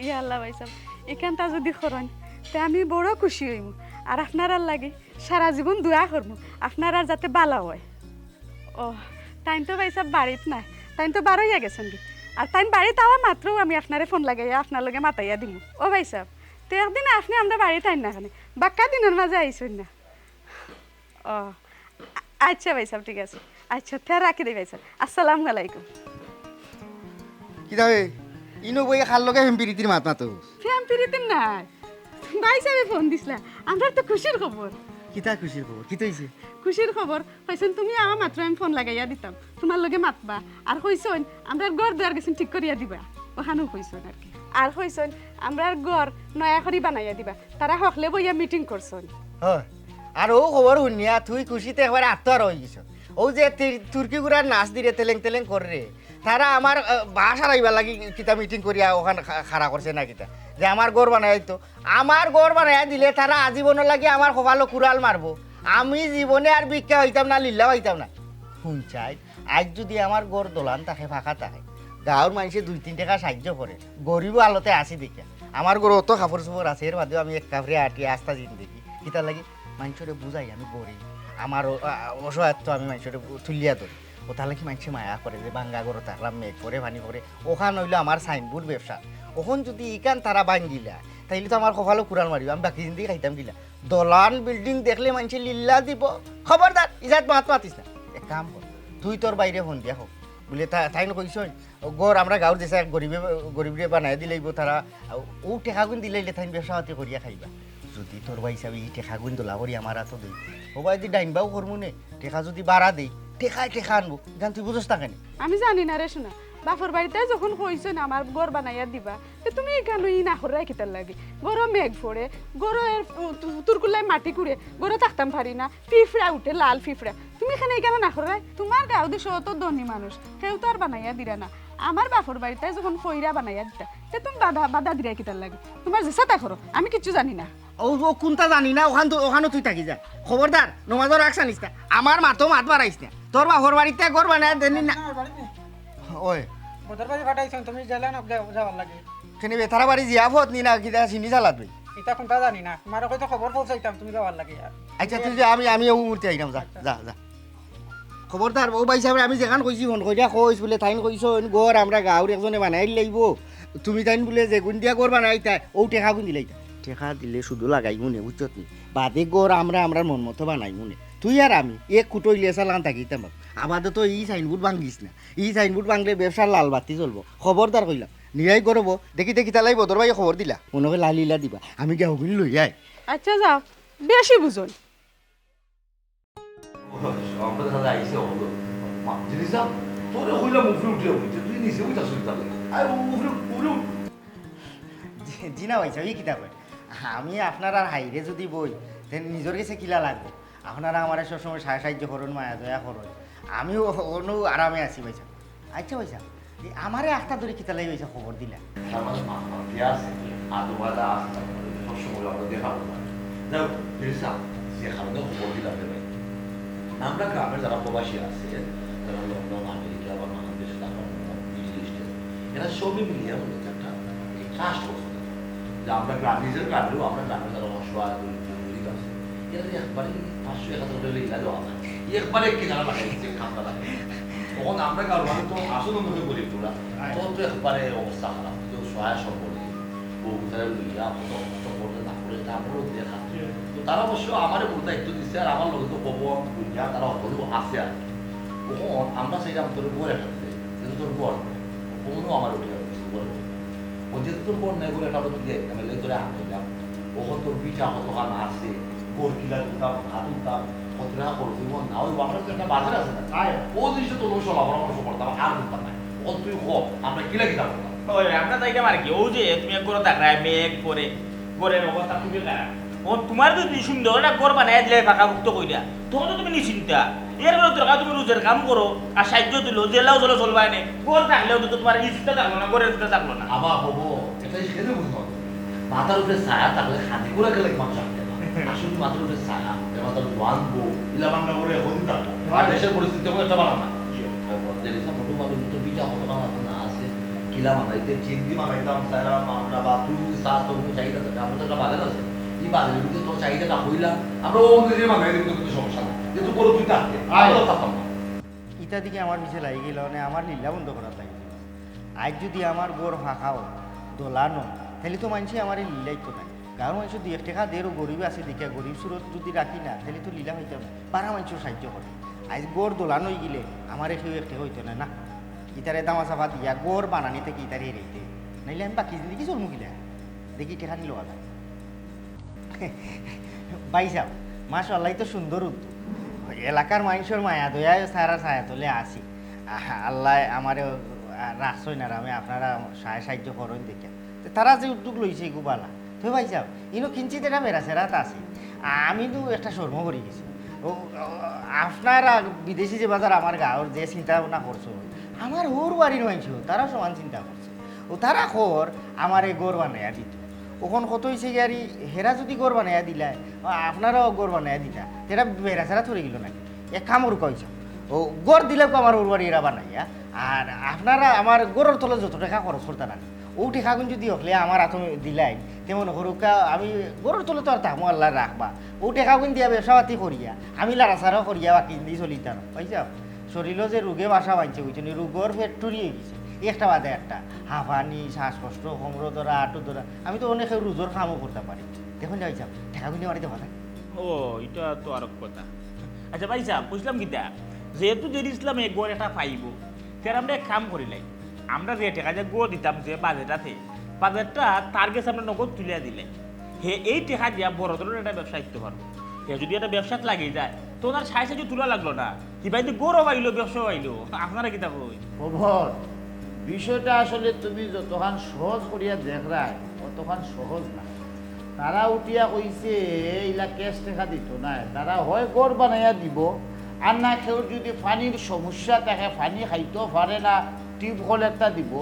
ইয়া আল্লাহ ভাইসাব, ইখানতা যুদি করইন, তে আমি বড় খুশি অইমু। আর আপনারার লাগি সারা জীবন দোয়া করমু, আপনারার যাতে ভালা অয়। ও, তাইন তো ভাইসাব বাড়িত নাই, তাইন তো বারইয়া গেছইন গি। আর তাইন বাড়িত আওয়া মাত্রউ আমি আপনারে ফোন লাগাইয়া আপনার লগে মাতাইয়া দিমু। ও ভাইসাব, তে একদিন আপনে আমরার বাড়িত আইন না কেনে, বাক্কা দিনর মাঝে আইছইন না। ও, আ-, আইচ্ছা ভাইসাব, ঠিক আছে। আইচ্ছা, তে রাখি দেই ভাইসাব। আসসালামু আলাইকুম। কিতা বে? ইনো বইয়া কার লগে প্রেম পিরিতির মাত মাতো? প্রেম পিরিতির নায়। ভাইসাবে ফোন দিছলা। আমরার তো খুশির খবর। কিতা খুশির খবর? কিতা অইছে? খুশির খবর, কইছইন তুমি আওয়া মাত্র আমি ফোন লাগাইয়া দিতাম। তুমার লগে মাতবা। আর কইছইন, আমরার ঘর দুয়ার গেছইন ঠিক করিয়া দিবা। অখানও কইছইন আর কি। আর কইছইন, আমরার ঘর নয়া করি বানাইয়া দিবা। তারা হকলে বইয়া meeting করছইন। অয়। আর অউ খবর হুনিয়া তুই খুশিতে একবারে আত্মহারা অইগেছস। অউ যে তি-, তুর্কি ঘুড়ার নাচ দিরে তেলেং তেলেং কররে, তারা আমার, আহ, বাস হারাইবার লাগি কিতা meeting করিয়া অখান খা-, খাড়া করছে না কিতা? যে আমার ঘর বানাইতো, আমার ঘর বানাইয়া দিলে তারা আজীবনর লাগি আমার কপালো কুড়াল মারবো। আমি জীবনে আর ভিক্ষা অইতাম না, লিল্লা অইতাম না। হুন চাই, আইজ যুদি আমার ঘর দলান থাকে, ফাঁকা থাকে, গাঁওর মানষে দুই তিন টেকা সাইয্য করে, গরিব হালতে আছি দেখিয়া। আমার ঘরো অত কাপড় চোপড় আছে, এর বাদেও আমি এক কাপড়ে আটি আস্তা জিন্দেগি। কিতার লাগি? মানষরে বুঝাই আমি গরিব, আমার অ-, আ-, অসহায়ত্ব আমি মানষরে বু-, তুলিয়া ধরি। অতার লাগি মানষে মায়া করে যে ভাঙ্গা ঘরো থাকলাম, মেঘ পড়ে, পানি পড়ে। অখান অইলো আমার signboard ব্যবসা। অখন যুদি ইখান তারা ভাঙ্গিলা, তাইলে তো আমার কপালো কুড়াল মারিবো, আমি বাকি জিন্দেগি খাইতাম কিলা? দলান building দেখলে মানষে লিল্লা দিবো। খবরদার, ইজাত মাত মাতিস না। এক কাম কর, তুই তোর ভাইরে ফোন দিয়া ক। বুলে, তা-, তাইন কইছইন, ঘর আমরা গাঁওর যেছা এক গরিবে, গরিবরে বানাইয়া দিলাইবো তারা, অউ টেকাগুন দিলাইলে তাইন ব্যবসা পাতি করিয়া খাইবা। যুদি তোর ভাইসাবে ই টেকাগুন দলা করি আমার আতো দেই, অবায়দি ডাইন বাউ করমু নে, টেকা যুদি বাড়া দেই, টেকায় টেকা আনবো, ইখান তুই বুঝস না কেনে? আমি জানি না রে সোনা, বাপর বাড়িত যখন কইছইন আমার ঘর বানাইয়া দিবা, তে তুমি ইখানো ই না কররায় কিতার লাগি? ঘরো মেঘ পড়ে, ঘরো এর, তু-, তুরকুল্লায় মাটি কুড়ে, ঘরো থাকতাম পারি না, পিঁপড়া উঠে, লাল পিঁপড়া। তুমি কেনে ইখানো না কররায়? তুমার গাঁওদি অত ধনী মানুষ, কেউ তো আর বানাইয়া দিরা না। আমার বাপর বাড়িত যখন কইরা বানাইয়া দিতা, তে তুমি বাধা, বাধা দিরায় কিতার লাগি? তুমার যেছা তাই করো, আমি কিচ্ছু জানি না। অউ, অউ কুনতা জানি না, অখান তো, অখানো তুই থাকি যা। খবরদার, নমাজর আগ টানিস না। আমার মাতো মাত বাড়াইস না। তোর বাপর বাড়িত ঘর বানাইয়া দেনি না। না, বাড়িত নি। ওই। বদর বাড়ি পাঠাইছইন, তুমি গেলা না, যাও, যাওয়ার লাগি। কেনে বে, তারা বাড়ি জিয়াফত নি না, কিতা চিনি চালাত বে? ইতা কুনতা জানি না। তুমারে কইতো খবর পৌঁছাইতাম, তুমি যাওয়ার লাগি আর। আইচ্ছা, তুই যা, আমি, আমি অউ মুহূর্তে আইরাম, যা, যা, যা। খবরদার, অউ ভাইসাবরে আমি যেখান কইছি, ফোন করিয়া কইস, বুলে, তাইন কইছইন, ঘর আমরা গাঁওর একজনে বানাইল লাইবো। তুমি তাইন বুলে যেগুন দিয়া ঘর বানাইতায়, অউ টেকাগুন দিলাইতা। টেকা দিলে শুধু লাগাইমু নে, বুঝছত নি? বাদে ঘর আমরা, আমরার মন মতো বানাইমু নে। তুই আর আমি, এক কুটো ইলিয়াসা লাখান থাকিতাম। আপাতত ই signboard ভাঙ্গিস না। ই signboard ভাঙলে ব্যবসার লাল বাতি জ্বলবো। খবরদার কইলাম। নিয়াই করবো। দেখি, দেখি, তালাই বদর ভাইয়ে খবর দিলা। মনো কয় লাল ইলা দিবা। আমি গিয়া অগুন লই আই। আইচ্ছা, যাও। বেশি বুঝইন। আমরা দেখা যায় আইসে হলো। মা, জিনিস না, তোরে কইলাম উপরে উঠে উঠে, তুই নিচে উঠে আসলি তাহলে। আরে উপরে, উপরে উঠ। জি, জি না ভাইসাব, ই কিতা কয়? আমি আপনারার হাইরে যুদি বই, তে নিজর গেছে কিলা লাগবো? আপনারা আমারে সবসময় সাহা-, সাহায্য করইন, মায়া দয়া করইন। আমিও অনো আরামে আছি ভাইসাব। আইচ্ছা ভাইসাব, ই আমারে আখতা ধরি কিতার লাগি ভাইসাব খবর দিলা? তার মানে মা-, মা-, ইয়া আছে, আদু বাদা আছে, তার মানে সবসময় আমরা দেখা করবো। যাই হোক, ফিরোজ সাহেব, যে কারণে খবর দিলাম রে ভাই, আমরা গ্রামের যারা প্রবাসী আছে, যারা লন্ডন, আমেরিকা বা বাংলাদেশে, তারপর মিডল ইস্টে, এরা সবই মিলিয়া মূলত একটা এই ট্রাস্ট করছে, যে আমরা গ্রাম, নিজের গ্রামেও আমরা গ্রামে যারা অসহায়, দরিদ্র, গরিব আছে, এরা যে একবারে পাঁচশো, এক হাজার করে ইলা দেওয়া যায়, একবারে কিনারা লাগাই দিচ্ছে, খাতা লাগাই। তখন আমরা কারো মানে তো আসল মধ্যে গরিব তোরা, তো, তো একবারে অবস্থা খারাপ, তো সহায় সম্বল নেই, বউ বিচারে লইয়া কত কষ্ট করতে না। এটা আমরাও দেখা। তো তারা অবশ্য আমারে বড় দায়িত্ব দিছে, আর আমার লগে তো পবন, গুঞ্জা, তারা হকলেউ আছে। আর অখন আমরা চাইলাম তোর ঘর একটা দিতে, কিন্তু তোর ঘর নাই। পবনও আমার উঠে গেছে, ঘর নাই। ও যেহেতু তোর ঘর নাই, ঘর একটা আমরা তুলিয়া দিতাম, এর লাগি তোরে আটকাইলাম। অখন তোর ভিটা কতখান আছে, ঘর কিলা তুলতাম, না তুলতাম, কত টাকা খরচ অইব, না অইব, আমরা তো একটা বাজেট আছে না? আয়। ও জিনিসটা তো অবশ্য আমরা পরামর্শ করতাম, আর করতাম না। অখন তুই ক, আমরা কিলা কিতা করতাম? ওই, আমরা যাইতাম আর কি। ও যে তুমি এক ঘরো থাকরায়, মেঘ পড়ে, ঘরের অবস্থা খুবই খারাপ। ও, তোমার যদি সুন্দর একটা ঘর বানাইয়া দিলে, পাকাপোক্ত কইরা, তখন তো তুমি নিশ্চিন্তা। এর বেলা দরকার তুমি রোজের কাম করো, আর সাহায্য দিলো, যেলাও চলো চলবায় নে। ঘর থাকলেও তো তোমার এই চিন্তা থাকলো না, ঘরের চিন্তা থাকলো না। আবার হবো, এটা সেটা বুঝতে হবে। মাথার উপরে ছায়া থাকলে খানি করে গেলে মানুষ আটকে না। আসলে মাথার উপরে ছায়া, এ মাথার জোয়ান বউ, ইলা বাংলা করে এখন থাকবো। আর দেশের পরিস্থিতি এখন একটা বাড়া না। তারপর যে রেশন ফটো পাবেন, তো ভিটা কত টাকা আছে না আছে, কিলা বানাইতে, চিংড়ি বানাইতাম, স্যার, আমরা বা তুই যদি চাস, তোর কোনো চাহিদা থাকে, আমরা তো একটা বাজার আছে, এই বাজারের ভিতরে তোর চাহিদাটা হইলা, আমরা ও অনুযায়ী বানাই দেবো, কিন্তু সমস্যা না, যেহেতু বড় তুই থাকতে, আমরা তো থাকতাম না। ইটা দিকে আমার পিছে লাগি গেল, মানে আমার লীলা বন্ধ করার লাগি গেল। আজ যদি আমার ঘর ফাঁকাও, দোলানো, তাহলে তো মানুষে আমার এই লীলাইতো নাই। গাঁওর মানুষ দুই এক টাকা দেরও গরিব আছে দেখিয়া গরিব সুরত যদি রাখি না, তাহলে তো লীলা হইতাম না। পাড়া মানুষও সাহায্য করে। আজ ঘর দোলানো হয়ে গেলে আমার কেউ এক টাকা হইতো না, না। ইতারে দামা চাপা দিয়া ঘর বানানি থেকে ইতারে হেরাইতে। নাইলে আমি বাকি জিন্দেগি চলমু কিলা? দেখি টাকা নিল আলা। ভাই সাহেব, মাশাআল্লাহ, এই তো সুন্দর উদ্যোগ। এলাকার মানুষের মায়া দয়া ছাড়া ছায়া তলে আছি। আহ, আল্লাহ আমারে, আহ, রাখছইন আর আমি আপনারা সাহায্য সাহায্য করইন দেখে। তো তারা যে উদ্যোগ লইছে এগু বালা। তো ভাই সাহেব, ইনো কিঞ্চিত এটা বেড়া সেরাত আছে। আমি তো একটা শর্ম করি গেছি। ও, ও, আপনারা বিদেশি যে বাজার আমার গাঁওর যে চিন্তা ভাবনা করছো, আমার হউর বাড়ির মানুষ, তারা সমান চিন্তা করছে। ও তারা কর আমার এই ঘর বানাইয়া দিত। অখন কত হইছে গিয়া রে, হেরা যদি ঘর বানাইয়া দিলায়, আপনারাও ঘর বানাইয়া দিতা, তে এটা বেড়া সেরাত পড়ি গেল নাকি? এক কাম করুক হইছে, ও ঘর দিলে আমার হউর বাড়ি এরা বানাইয়া, আর আপনারা আমার ঘরর তলে যত টাকা খরচ করতা না, ও টাকাগুন যদি হকলে আমার হাতো দিলাইন, তে মনে করুক্কা আমি ঘরর তলে তো আর থাকমু, আল্লাহ রাখবা। ও টাকাগুন দিয়া ব্যবসা পাতি করিয়া, আমি লাড়াচাড়া করিয়া বাকি জিন্দেগি চলিতাম, বুঝছো? শরীরও যে রোগে বাসা বাঁধছে, বুঝছো নি? রোগর factory হয়ে গেছে, একটা বাদে একটা। হাঁফানি, শ্বাসকষ্ট, কোমরো ধরা, আঁটু ধরা। আমি তো অনেক রোজর কামও করতাম পারি। দেখুন না, ভাই সাহেব, টাকাগুন আমার দেওয়া যায়। ও, এটা তো আরো কথা। আচ্ছা ভাই সাহেব, বুঝলাম কিতা, যেহেতু জেরি ইসলাম এক ঘর একটা পাইব, তে আর আমরা এক কাম করিলাই, আমরা যে টাকা যে গো দিতাম যে বাজেট আছে, বাজেটটা তার গেছে আমরা নগদ তুলিয়া দিলাই, হে এই টাকা দিয়া বড় ধরনের একটা ব্যবসা করতে পারবো। হে যদি একটা ব্যবসাত লাগি যায়, তো ওনার সাড়ে সাতশো তুলা লাগলো না, কি ভাই, তো গরো পাইলো, ব্যবসা পাইলো, আপনারা কিতা কই? খবর, বিষয়টা আসলে তুমি যতখান সহজ করিয়া দেখরায়, অতখান সহজ না। তারা উঠিয়া কইছে, ইলা ক্যাশ টাকা দিত না, তারা হয় ঘর বানাইয়া দিব, আর না কেউ যদি পানির সমস্যা থাকে, পানি খাইতেও পারে না, টিউবওয়েল একটা দিব।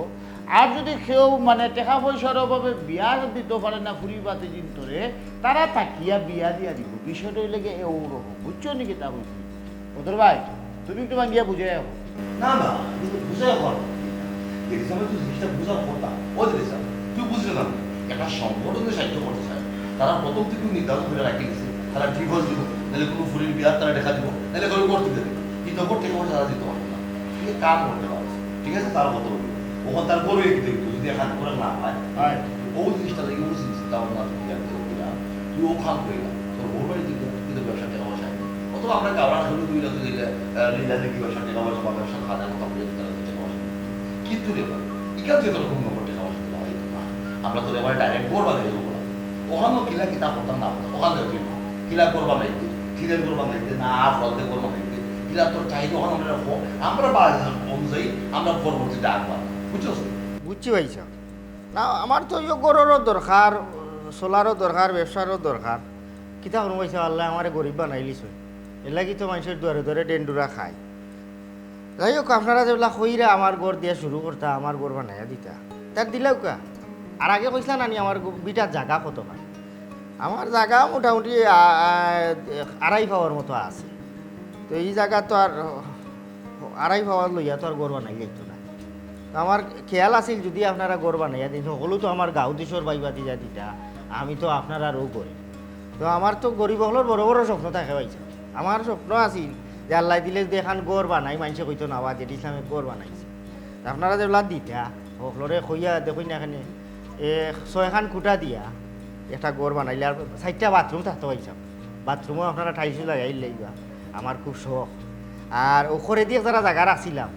আর যদি কেউ মানে টাকা পয়সার অভাবে বিয়া দিতে পারে না ফুরি বাতি জিন্তরে, তারা থাকিয়া বিয়া দিয়া দিব। বিষয়টা হইলে গিয়ে এ ওরকম, বুঝছো নি কিতা কইছি? বদর ভাই, তুমি একটু ভাঙ্গিয়া বুঝাই আও। না, না, কিন্তু বুঝাই হওয়ার কথা। দেখি, আমি তো জিনিসটা বুঝার কথা। ও দেখি স্যার, তুই বুঝলে না, একটা সংগঠনে সাহায্য করতে চায়, তারা প্রথম থেকে নির্ধারণ করে রাখি দিছে, তারা ডিভোর্স দিব, নাহলে কোনো ফুরির বিয়ার তারা দেখা দিব, নাহলে কোনো করতে দেবে, কিন্তু ওপর থেকে ওরা তারা দিতে পারবে না। তুই এক কাম করতে পারো, ঠিক আছে, তার মতো হবে। ওখান তার গরু একটু একটু যদি এখান করে না হয়, হয়। ও জিনিসটা লাগে, ও জিনিস চিন্তা ভাবনা তুই আর করবি না, তুই ও খান করি না, তোর বউ বাড়ি তুই কিন্তু ব্যবসা টাকা পয়সা নেই। অথবা আমরা গাওয়ার শুরু দুই লাখ দিলে, আহ, দুই লাখ কি ব্যবসা টাকা পয়সা বা ব্যবসা খাতা কথা বলে দিতে হবে, টাকা পয়সা নেই। কিন্তু রে ভাই, এখান থেকে তোর কোনো নম্বর টাকা পয়সা দেওয়া হইতো না। আমরা তো এবার ডাইরেক্ট গোর বাজারে যাবো না। ওখানেও কিলা কিতা করতাম না করতাম, ওখান থেকে তুই কিলা গোর বানাইতে, টিনের গোর বানাইতে, না ফলতে গোর বানাইতে, কিলা তোর চাহিদা ওখানে আমরা রাখবো। আমরা বাজার অনুযায়ী আমরা পরবর্তীতে আনবো, বুঝছো? বুঝছি ভাই সাহেব। না, আমার তো ইয়ে গরুরও দরকার, সোলারও দরকার, ব্যবসারও দরকার। কিতা করবো ভাই সাহেব, আল্লাহ আমারে গরিব বানাইলিছে। এর লাগি তো মানুষের দুয়ারে দুয়ারে ডেন্ডুরা খায়। যাই হোক, আপনারা যেগুলা কইরা আমার ঘর দিয়া শুরু করতা, আমার ঘর বানাইয়া দিতা, তার দিলাউকা। আর আগে কইছিলা নানি আমার গো-, বিটার জাগা কত পায়? আমার জাগা মোটামুটি আ-, আ-, আড়াই পাওয়ার মতো আছে। তো এই জাগা তো আর আড়াই পাওয়ার লইয়া তো আর ঘর বানাই যাইতো না। তো আমার খেয়াল আছিল যদি আপনারা ঘর বানাইয়া দিন, হকলউ তো আমার গাঁও দেশর ভাই ভাতিজা দিতা, আমি তো আপনারারও করি। তো আমার তো গরিব অকলর বড় বড় স্বপ্ন থাকে ভাই সাহেব। আমার স্বপ্ন আছিল যে আল্লাহ দিলে যদি এখান ঘর বানাই, মানুষে কইতো না, "ওয়া, জেডি ইসলামে ঘর বানাইছে।" তা আপনারা যেগুলা দিতা, হকলরে কইয়া দেখইন না এখানে, এ, ছয়খান খুঁটা দিয়া, একটা ঘর বানাইলে আর চাইরটা বাথরুম থাকতো পাইছাম। বাথরুমও আপনারা টাইলস লাগাইলাইবা, আমার খুব শখ। আর ওখরে দিয়ে যারা জায়গা রাখছিলাম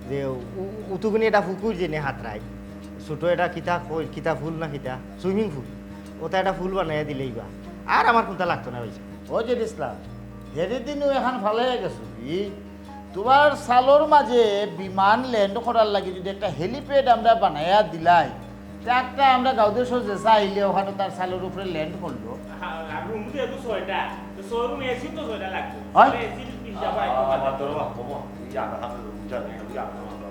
যে উ-, উ-, উতুগুনি একটা পুকুর যেনে হাতরাই, ছোট একটা কিতা কই, কিতা পুল না কিতা, সুইমিং পুল, ওটা একটা পুল বানাইয়া দিলাইবা, আর আমার কুনতা লাগতো না পাইছাম। ও জেড ইসলাম, হেরি দিনও এখান ফালাইয়া গেছো কি? তোমার চালর মাঝে বিমান ল্যান্ড করার লাগি যদি একটা হেলিপ্যাড আমরা বানাইয়া দিলাই, তে একটা আমরা গাঁও দেশর যেসা আইলে ওখানো তার চালর উপরে ল্যান্ড করলো। আর রুম যেহেতু ছয়টা, তো ছয় রুম এসি তো ছয়টা লাগবে। হয়? এসি পিজ্জা পাই। আমার ধরো বাপ, বাবা, এই আধা হাতে রুম জানে, আমি আধা হাতে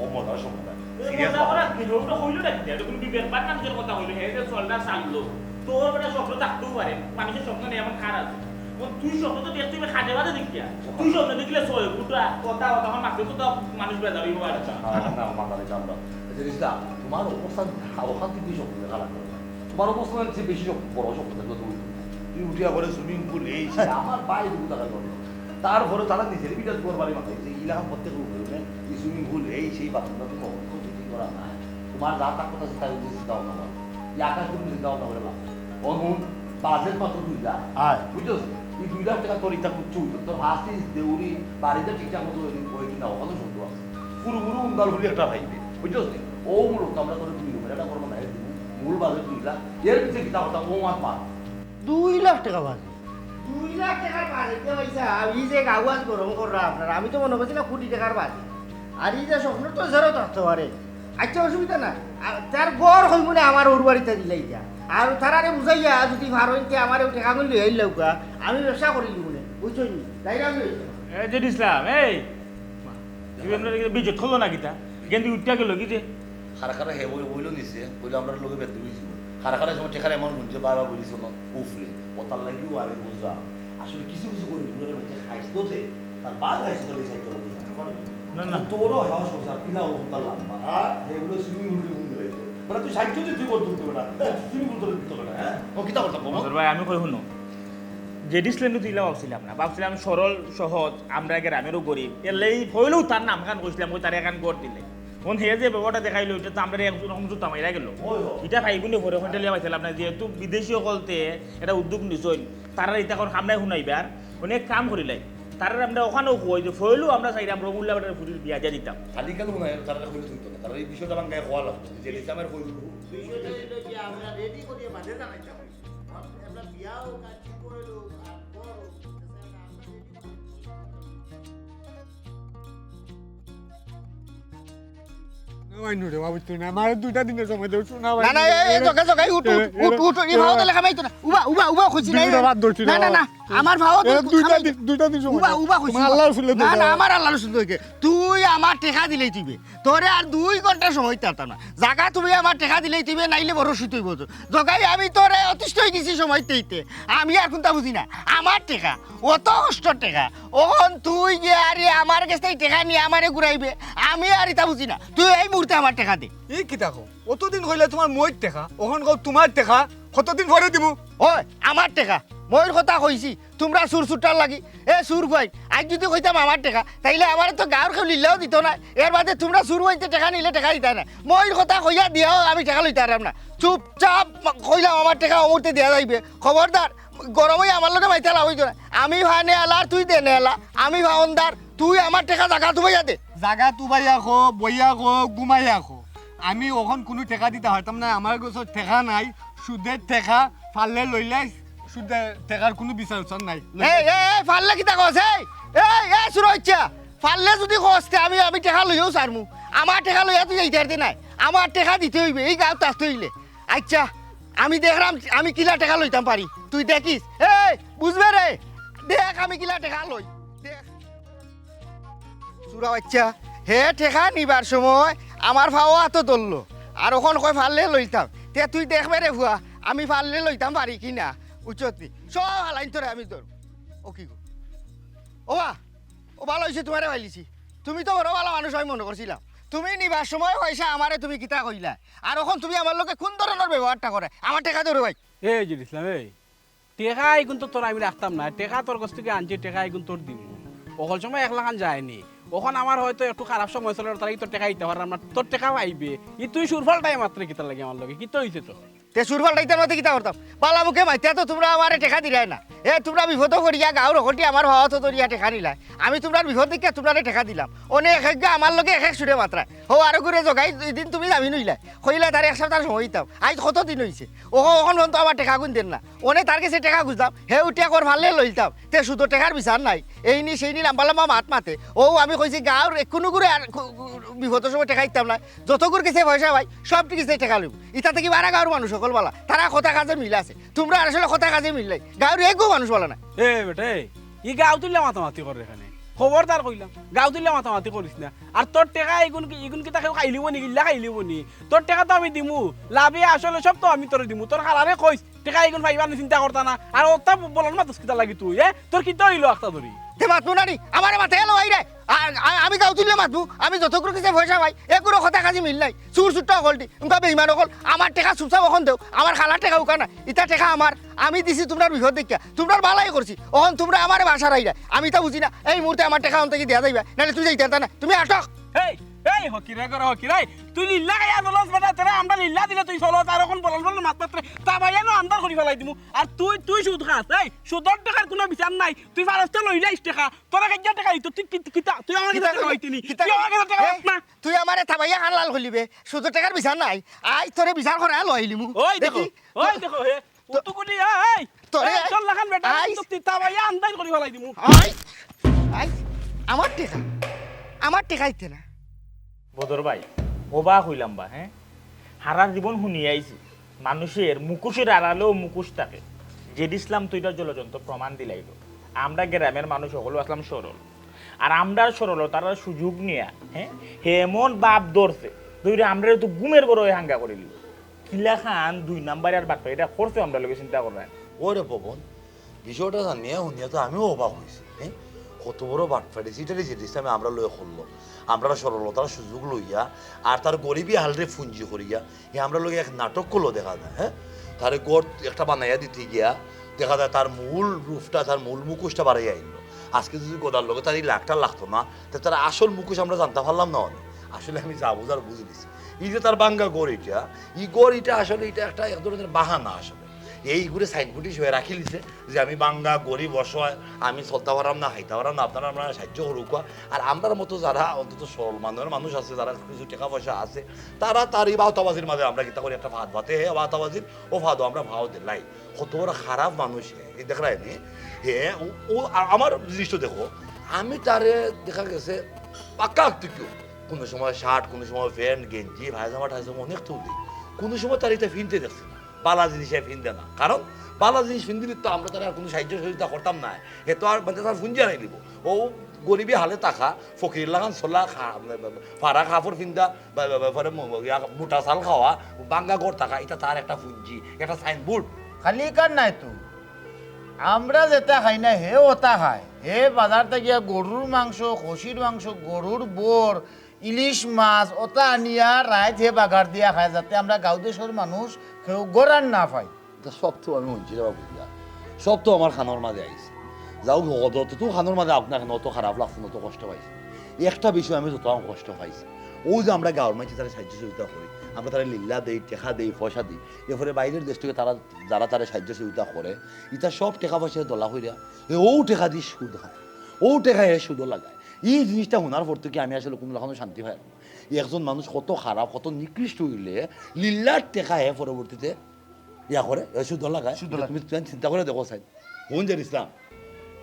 ও মজা সম্ভব না। সিরিয়াস মজা করার কি? ওটা হইলো না কি? এটা কোনো ব্যাপার না, নিজের কথা হইলো। হে যে চলটা চাললো, তোর বেটা স্বপ্ন থাকতেও পারে, মানুষের স্বপ্ন নেই এমন কার আছে? ও তুই স্বপ্ন তো দেখতে হবে খাটে বাদে দেখিয়া। তুই স্বপ্ন দেখলে ছয় ফুটা কথা কথা আমার মাকে তো তাও মানুষ বেজার হইব আর। আচ্ছা, হ্যাঁ, না, মাথা রেখে আমরা। আচ্ছা, রিস্তা, তোমার অবস্থা, অবস্থা কিন্তু স্বপ্ন দেখা লাগবে না। তোমার অবস্থা হচ্ছে বেশি স্বপ্ন, বড় স্বপ্ন দেখলে তুমি। তুই উঠিয়া করে সুইমিং পুল, এই সেই, আমার ভাই দুটো টাকা করলো। তারপরে তারা নিজের বিরাট ঘর বাড়ি বানাইছে, এই এলাকা প্রত্যেক লোক হইবে, এই সুইমিং পুল, এই সেই বাথরুম টাথরুম অবস্থা কিছু করা নাই। তোমার যা তার কথা চিন্তা করতে চিন্তা ভাবনা করো। এই আকাশ তুমি চিন্তা ভাবনা করে লাভ নাই। অমন বাজেট মাত্র দুই লাখ। আয়। বুঝছো? এই দুই লাখ টাকা তোর ইটা করতে হইতো। তোর হাসি, দেউরি, বাড়িতে ঠিকঠাক মতো ওই দিন ওই কিনা ওখানে শুনতে পারছি। পুরো পুরো উন্দাল হলি একটা ভাইবে। বুঝছো? ও মূলত আমরা তোর দুই রুমের একটা করবো না, এই মূল বাজেট দুই লাখ। এর পিছে কিতা কথা ও আমার পা। দুই লাখ টাকা বাজে। দুই লাখ টাকার বাজেট দিয়া পাইছা, আর এই যে কাগজ গরম কররা আপনারা, আমি তো মনে করছি না কোটি টাকার বাজেট। আর এই যে স্বপ্ন তো ঝেরো থাকতে পারে। আচ্ছা, অসুবিধা নাই। আর তার ঘর হইব না আমার ওর বাড়িতে দিলাই যা। আর তারারে বুঝাইয়া যদি পারইন তে আমারে ওই টাকা গুলি লইয়া লউকা, আমি ব্যবসা করি লিব নে। বুঝছো নি? তাই না আমি? এ, জেড ইসলাম, এই, তুই আমরা বিজত হলো না কিতা? গেন্দি উঠিয়া গেল কি যে? খারা খারা হে বই বইল নিছে, বইল আমরা লোকে বেদ দিবি জীবন। খারা খারা সময় টেকার এমন গুনছে, বারবার বলিস না, উফরে, ও তার লাগি ও আরে বুঝা। আসলে কিছু কিছু করে ঘুরে বেঁচে খাইস তো তে, তার বাদ খাইস তো এই সাইড করে। না, না। তোরও হাওয়া সংসার, পিলা ও তার লম্বা। হ্যাঁ? এগুলো সুইমিং পুল টুইমিং পুল হয়েছে। মানে তুই সাইড করছিস, তুই করতে পারবে না। সুইমিং পুল তোর দিতে হবে না, হ্যাঁ? ও কিতা করতাম, বাবা? মদর ভাই, আমি কই হুনো। জেড ইসলাম তো ইলা ভাবছিলাম না। ভাবছিলাম সরল, সহজ, আমরা গ্রামেরও গরিব। এর লাগি হইলেও তার নাম খান কইছিলাম, ওই তার এখান ঘর দিলে। কোন হে যে ব্যবহারটা দেখাইলো, এটা তো আমরা একজন সমঝোতা মাইরা গেল। ওই, ওই। এটা ভাইগুনে পরে ওখানটা লিয়া পাইছিলাম না, যেহেতু বিদেশি হকলতে এটা উদ্যোগ নিছইন, তারা এটা এখন সামনে শুনাইবার অনেক কাম করিলাই। তারা আমরা ওখানেও কই যে ফয়লু আমরা চাইলাম রমুল্লা বেটার ফুরির বিয়া দিয়া দিতাম। খালি কেন মনে হয় তারা কইলে শুনতো না? তারা এই বিষয়টা আমার গায়ে হওয়া লাগতো যে ইসলামের কই বিষয়টা হইলো যে আমরা রেডি করিয়া বাদে জানাইতাম। আমরা বিয়াও কাজ কি কইলো আর বড় না, ভাই, নুরে বাবু, তুই না, আমারে দুইটা দিনের সময় দেও, শোনা ভাই। না, না, এই, এই, জোকে, জোকে, এই, উঠ, উঠ, এ, উঠ, এ, উঠ, উঠ, এই এ, ভাও তাহলে খামাইতো না। উবা, উবা, উবা, খুশি নাই দুইটা রে। বাদ ধরছি না, না, না। না, আমার ভাও এ, দুইটা দিন, দুইটা দিন সময় তোমার দেও। আল্লাহর সুলে তোমার দেও। আল্লাহর সুলে দেও। তুই আমার টেকা দিলেই তুইবে। তোরে আর দুই ঘন্টা সময় দিতাম না। জাগা তুমি আমার টেকা দিলেই তুইবে, নাইলে বড় সুত হইব তো। জগাই আমি তোরে অতিষ্ঠ হয়ে গেছি সময় দিতে। আমি আর কোনটা বুঝি না। আমার টেকা, অত কষ্টর টেকা। অখন তুই যে আরে আমার গেছ থাকি টেকা নিয়া আমারে ঘুরাইবে, আমি আর ইতা বুঝি না। তুই এই মুহূর্তে আমার টেকা দে। ই কিতা কও? অতদিন কইলে তোমার মইর টেকা, অখন কও তোমার টেকা, কতদিন পরে দিমু? ওই, আমার টেকা, মইর কথা কইছি, তোমরা চুর চুরটার লাগি। এ চুর কই, আজ যদি কইতাম আমার টেকা, তাইলে আমারে তো গাঁওর কেউ লিল্লাও দিত না। এর বাদে তোমরা চুর অইতে টেকা নিলে টেকা দিতা না। মইর কথা কইয়া দিয়াও আমি টেকা লইতাম পারতাম না। চুপচাপ কইলাম আমার টেকা অমুহূর্তে দেওয়া যাইবে। খবরদার, গরম হইয়া আমার লগে মাইতা লাভ হইতো না। আমি ভা নেয়ালা আর তুই দে নেয়ালা। আমি ভা অন্দার, তুই আমার টেকা জাগাত উবাইয়া দে। জাগাত উবাইয়া খো, বইয়া খো, ঘুমাইয়া খো। আমি অখন কুনু টেকা দিতা পারতাম না, আমার গেছে টেকা নাই, সুদের টেকা, পারলে লইলাইস, সুদের টেকার কুনু বিচার উচার নাই। এই, এই, এই, পারলে কিতা কস? এই, এই, এই, সুরইচ্ছা, পারলে যদি কস, তে আমি, আমি টেকা লইয়াও ছাড়মু। আমার টেকা লইয়া তুই যাইতে পারতে নায়, আমার টেকা দিতে হইবে, এই গাঁওত থাকতে হইলে। আচ্ছা, আমি দেখরাম আমি কিলা টেকা লইতাম পারি, তুই দেখিস। এই, বুঝবে রে, দেখ আমি কিলা টেকা লই, দেখ। চুরা বাচ্চা, হে টেকা নিবার সময় আমার ফাও আতো ধরলো, আর অখন কয় পারলে লইতাম। তে তুই দেখবে রে ফুয়া, আমি পারলে লইতাম পারি কি না, বুঝছত নি? সব হালাইন তোরে আমি ধরমু। ও কি গো? ও বা, ও ভালা অইছে তোমারে পাইলিছি। তুমি তো বড় ভালা মানুষ আমি মনো করছিলাম। তুমি নিবার সময় পয়সা আমারে তুমি কিতা কইলা? আর অখন তুমি আমার লগে কুন ধরনর ব্যবহারটা কররায়? আমার টেকা দেও রে ভাই। এই জেড ইসলাম, এই টেকা ইগুন তো তোর আমি রাখতাম না, টেকা তোর গেছ থাকি আনছি, টেকা ইগুন তোর দিমু। অকল সময় একলাখান যায়নি। অখন আমার হয়তো একটু খারাপ সময় চলের, তার লাগি তোর টেকা দিতাম পাররাম না, তোর টেকা পাইবে। ই তুই সুরফাল টাইম মাত্র কিতার লাগি আমার লগে, কিতা অইছে তোর? তে সুর পাল্টাইতাম না তে কিতা করতাম? বালা মুখে মাতিয়া তো তুমরা আমারে টেকা দিলায় না। এ, তুমরা বিপদো পড়িয়া গাঁওর হকলটি আমার পাওত ধরিয়া টেকা নিলায়। আমি তুমরার বিপদ দেখিয়া তুমরারে টেকা দিলাম। অনে এক একগু আমার লগে এক এক সুরে মাতরায়। হউ আরোগুরে জগাই, দুই দিন তুমি জামিন অইলায়। কইলায় তারে এক সপ্তাহ সময় দিতাম। আইজ কত দিন অইছে? অখন পর্যন্ত আমার টেকাগুন দের না। অনে তার গেছে টেকা খুজতাম, হে উঠিয়া কর পারলে লইতাম। তে সুদর টেকার বিচার নাই। এইনি সেইনি লাম্বা লাম্বা মাত মাতে। অউ আমি কইছি গাঁওর কুনুগুরে আর কু-, কু-, বিপদর সময় টেকা দিতাম না। যতগুর গেছে পয়সা পাই, সবটির গেছে টেকা লইমু। ইতা থাকি বারা গাঁওর মানুষ হকল বালা। তারা কথা কাজে মিল আছে। তুমরা আসলে কথা কাজে মিল নাই। গাঁওর একগু মানুষ বালা না। এ বেটা, এ, ই গাঁও তুলিয়া মাতামাতি করের কেনে? খবরদার কইলাম, গাঁও তুলিয়া মাতামাতি করিস না। আর তোর টেকা ইগুন কি, ইগুন কিতা কেউ খাইলিবো নি, গিল্লা খাইলিবো নি? তোর টেকা তো আমি দিমু, লাভে আসলে সব তো আমি তোরে দিমু। তোর খালারে কইস, টেকা ইগুন পাইবার নি চিন্তা করতা না। আর অতা বলার মাতস কিতার লাগি তুই, এ? তোর কিতা অইলো আখতা ধরি? তে মাতমু না নি? আমারে মাতে এলো ভাই রে। আ-, আ-, আমি গাঁও তুলিয়া মাতমু, আমি যতগুর গেছে পয়সা পাই, এগুর কথা কাজে মিল নাই। চুর চুট্টা হকলটি, উনকা বেইমান হকল, আমার টেকা চুপচাপ অখন দেও, আমার খালার টেকা উকা না, ইতা টেকা আমার, আমি দিছি তুমরার বিপদ দেখিয়া, তুমরার বালাই করছি, অখন তুমরা আমারে বাসার আইরা, আমি ইতা বুঝি না, এই মুহূর্তে আমার টেকা অন থাকি দিয়া যাইবা, নাইলে তুই যাইতে পারতা না, তুমি আটক। এই, এই হকিরে করে হকিরে, তুই লিল্লা খাইয়া চলস বেটা, তোরে আমরা লিল্লা দিলে তুই চলস, আর অখন বলন বলন মাত মাতরে, তা ভাই এনো আন্দার করি ফালাই দিমু, আর তুই, তুই সুদ খাস, এই সুদর টেকার কুনু বিচার নাই, তুই ফারস্তে লইলাইস টেকা, তোরা কাইয়া টেকা দিত, তুই কি-, কিতা, তুই আমার গেছে কিতা টেকা কইলি? পাইতি নি? কিতা তুই আমার গেছে টেকা এই, পাস না? তুই আমারে থাবাইয়া কান লাল করিলিবে, সুদর টেকার বিচার নাই, আইজ তোরে বিচার করাইয়া লই আইলিমু। ওই দেখো, দেখি, ওই তো-, দেখো, হে, তো-, উতুকুলি, এই, তোরে এই, চল লাখান বেটা, আইজ তো তিতা ভাইয়া আন্দাজ করি ফালাই দিমু। আই, আই, আমার টেকা, আমার টেকা দিতে না। বদর ভাই, অবাক অইলাম বা, হ্যাঁ? হারা জীবন হুনি আইছি, মানুষের মুখোশের আড়ালেও মুখোশ থাকে। জেড ইসলাম তো ইটা জ্বলজ্যান্ত প্রমাণ দিলাইলো। আমরা গ্রামের মানুষ হকল আছলাম সরল, আর আমরার সরলতার সুযোগ নিয়া, হ্যাঁ, হে এমন বাপ ধরছে, ধইরা আমরারে তো ঘুমের ঘরো হাঙ্গা করি দিল। কিলাখান দুই নাম্বারি আর বাটপারি ইটা করছে আমরার লগে, চিন্তা করইন। ওরে পবন, বিষয়টা জানিয়া হুনিয়া তো আমিও অবাক অইছি, হ্যাঁ? কত বড় বাটপারি, চিটারি জেড ইসলামে আমরার লগে করলো। আমরার সরলতার সুযোগ লইয়া আর তার গরিবি হালরে পুঞ্জি করিয়া হে আমরার লগে এক নাটক করলো দেখা যায়, হ্যাঁ? তারে ঘর একটা বানাইয়া দিতে গিয়া দেখা যায় তার মূল রূপটা, তার মূল মুখোশটা বাড়াইয়া আইলো। আজকে যদি গদার লগে তার ই লাখটা লাগতো না, তে তার আসল মুখোশ আমরা জানতাম পারলাম না অনে। আসলে আমি যা বুঝার বুঝি নিছি। এই যে তার ভাঙ্গা ঘর ইটা, ই ঘর ইটা আসলে ইটা একটা এক ধরনের বাহানা আসলে। এই ঘরে সাইনবোর্ড হিসেবে রাখি দিছে যে আমি ভাঙ্গা, গরিব, অসহায়, আমি চলতা পারাম না, খাইতা পারাম না, আপনারা আমরা সাহায্য করুক্কা। আর আমরার মতো যারা অন্তত সরল মানর মানুষ আছে, যারা কিছু টেকা পয়সা আছে, তারা তার ই বাউতাবাজির মাঝে আমরা কিতা করি একটা ফাঁদ পাতে, হে বাউতাবাজির ও ফাঁদো আমরা ফাও দিলাই। কত বড় খারাপ মানুষ হে, এই দেখরায় নি? হে, ও, ও আ-, আমার জিনিসটা দেখো, আমি তারে দেখা গেছে পাক্কা আত্তিকীয়। কুনু সময় শার্ট, কুনু সময় প্যান্ট, গেঞ্জি, পায়জামা টায়জামা অনেক তো দেই। কুনু সময় তার ইটা ফিনতে দেখছি না। বালা জিনিস হে ফিনতে না। কারণ বালা জিনিস ফিনদিলে তো আমরা তারে আর কুনু সাহায্য সহযোগিতা করতাম না। হে তো আর মানে তার পুঞ্জি হারাই দিবো। ও গরিবি হালে থাকা, ফকির লাখান চলা, খা-, ফাড়া কাপড় ফিন্দা, বা, বা, বা, পরে ম-, ইয়া, মোটা চাল খাওয়া, ভাঙ্গা ঘর থাকা, ইটা তার একটা পুঞ্জি, একটা সাইনবোর্ড। খালি ইখান নায় তো, আমরা যেটা খাই না, হে ওটা খায়। হে বাজার থাকিয়া গরুর মাংস, খাসির মাংস, গরুর বর, ইলিশ মাছ, ওটা আনিয়া রাইত হে বাগার দিয়া খায়, যাতে আমরা গাঁও দেশর মানুষ কেউ গরান না পাই। ইটা সব তো আমি হুনছি রে বাবু, ইটা সব তো আমার কানর মাঝে আইছে। যাউক, যত তো কানর মাঝে আউক না কেনে, অত খারাপ লাগছে না, অত কষ্ট পাইছি। একটা বিষয় আমি যত কষ্ট পাইছি, অউ যে আমরা গাঁওর মাঝে তারে সাহায্য সহযোগিতা করি, আমরা তারে লিল্লা দেই, টেকা দেই, পয়সা দেই, এরপরে বাইরের দেশ থাকি তারা, যারা তারে সাহায্য সহযোগিতা করে, ইতা সব টেকা পয়সা দলা করিয়া, এ অউ টেকা দি সুদ খায়, অউ টেকা হে সুদো লাগায়। ই জিনিসটা হুনার পর থাকি আমি আসলে কুনু রকম শান্তি পাই না। একজন মানুষ কত খারাপ, কত নিকৃষ্ট অইলে লিল্লার টেকা হে পরবর্তীতে ইয়া করে, এ সুদো লাগায়। সুদো লাগায়। তুমি, তুমি চিন্তা করি দেখো চাইন। হুন যে ইসলাম,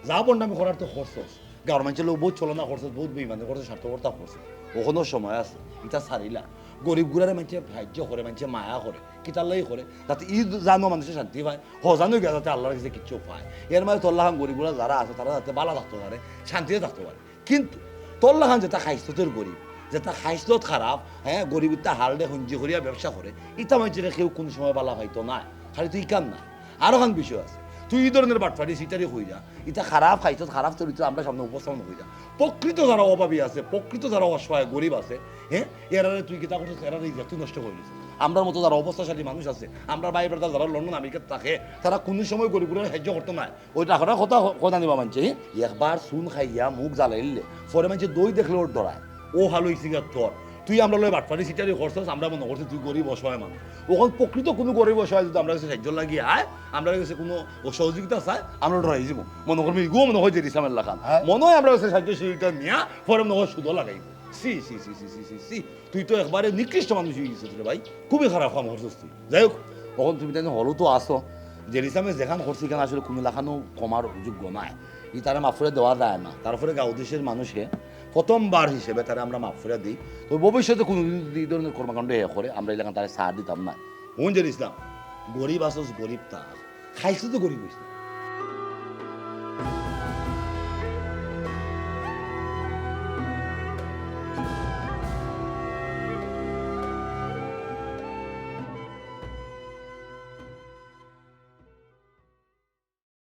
যা ভন্ডামি করার তো করছস, গাঁওর মানষর লগে বউত ছলনা করছস, বউত বেইমানি করছস, স্বার্থপরতা করছস। অখনো সময় আছে, ইতা ছাড়িলা। গরিব গুরারে মানষে সাহায্য করে, মানষে মায়া করে, কিতার লাগি করে? যাতে ই জানো মানষে শান্তি পায়, হজানো গিয়া যাতে আল্লার গেছে কিচ্ছু পায়। এর মাঝে তোর লাখান গরিব গুরা যারা আছে, তারা যাতে বালা থাকতো পারে, শান্তিতে থাকতো পারে। কিন্তু তোর লাখান যেটা খাইছলতর গরিব, যেটা খাইছলত খারাপ, হ্যাঁ, গরিব ইতা হালরে হুঞ্জি করিয়া ব্যবসা করে, ইতা মানষরে কেউ কুনু সময় বালা পাইতো নায়। খালি তুই ইখান না, আরো খান বিষয় আছে। তুই ই ধরনের বাটপারি, চিটারি কইরা, ইতা খারাপ খাইছলত, খারাপ চরিত্র আমরা সামনে উপস্থাপন কইরা। প্রকৃত যারা অভাবী আছে, প্রকৃত যারা অসহায় গরিব আছে, হ্যাঁ, এরারে তুই কিতা করছস, এরারে ইজ্জত তুই নষ্ট করি দিছস। আমরার মতো যারা অবস্থাশালী মানুষ আছে, আমরার ভাই ব্রাদার যারা লন্ডন আমেরিকাত থাকে, তারা কুনু সময় গরিব গুরারে সাহায্য করতো নায়। অউ টেকার কথা, কথা নিবা মানষে, একবার চুন খাইয়া মুখ জ্বালাইলে, পরে মানষে দই দেখলে অর ডরায়। অউ হাল অইছে গিয়া তোর। তুই আমরার লগে বাটপারি চিটারি করছস, আমরা মনো করছি তুই গরিব অসহায় মানুষ। অখন প্রকৃত কুনু গরিব অসহায় যদি আমরার গেছে সাহায্য লাগি আয়, আমরার গেছে কুনু সহযোগিতা চায়, আমরা ডরাই যাইমু। মনো করমু ইগুও মনো অয় জেরুজালেমর লাখান। হ্যাঁ। মনো অয় আমরার গেছে সাহায্য সহযোগিতা নিয়া পরে মনো অয় সুদো লাগাইমু। ছি, ছি, ছি। তুই তো একবারে নিকৃষ্ট মানুষ অইগেছস রে ভাই, খুবই খারাপ কাম করছস তুই। যাই হোক, অখন তুমি তাইন হলো তো আছো, জেরুজালেমে যেখান করছে ইখান আসলে কুনু লাখানও ক্ষমার যোগ্য নায়, ইতারে মাফ করি দেওয়া যায় না। তারপরে গাঁও দেশর মানুষে প্রথমবার হিসেবে তারে আমরা মাফ করি দেই। তো ভবিষ্যতে কুনুদিন যদি ই ধরনের কর্মকাণ্ড হে করে, আমরা ইলাখান তারে ছাড় দিতাম না। হুন জেরুজালেম, গরিব আছস, গরিব থাক, খাইতে তো গরিব অইস না।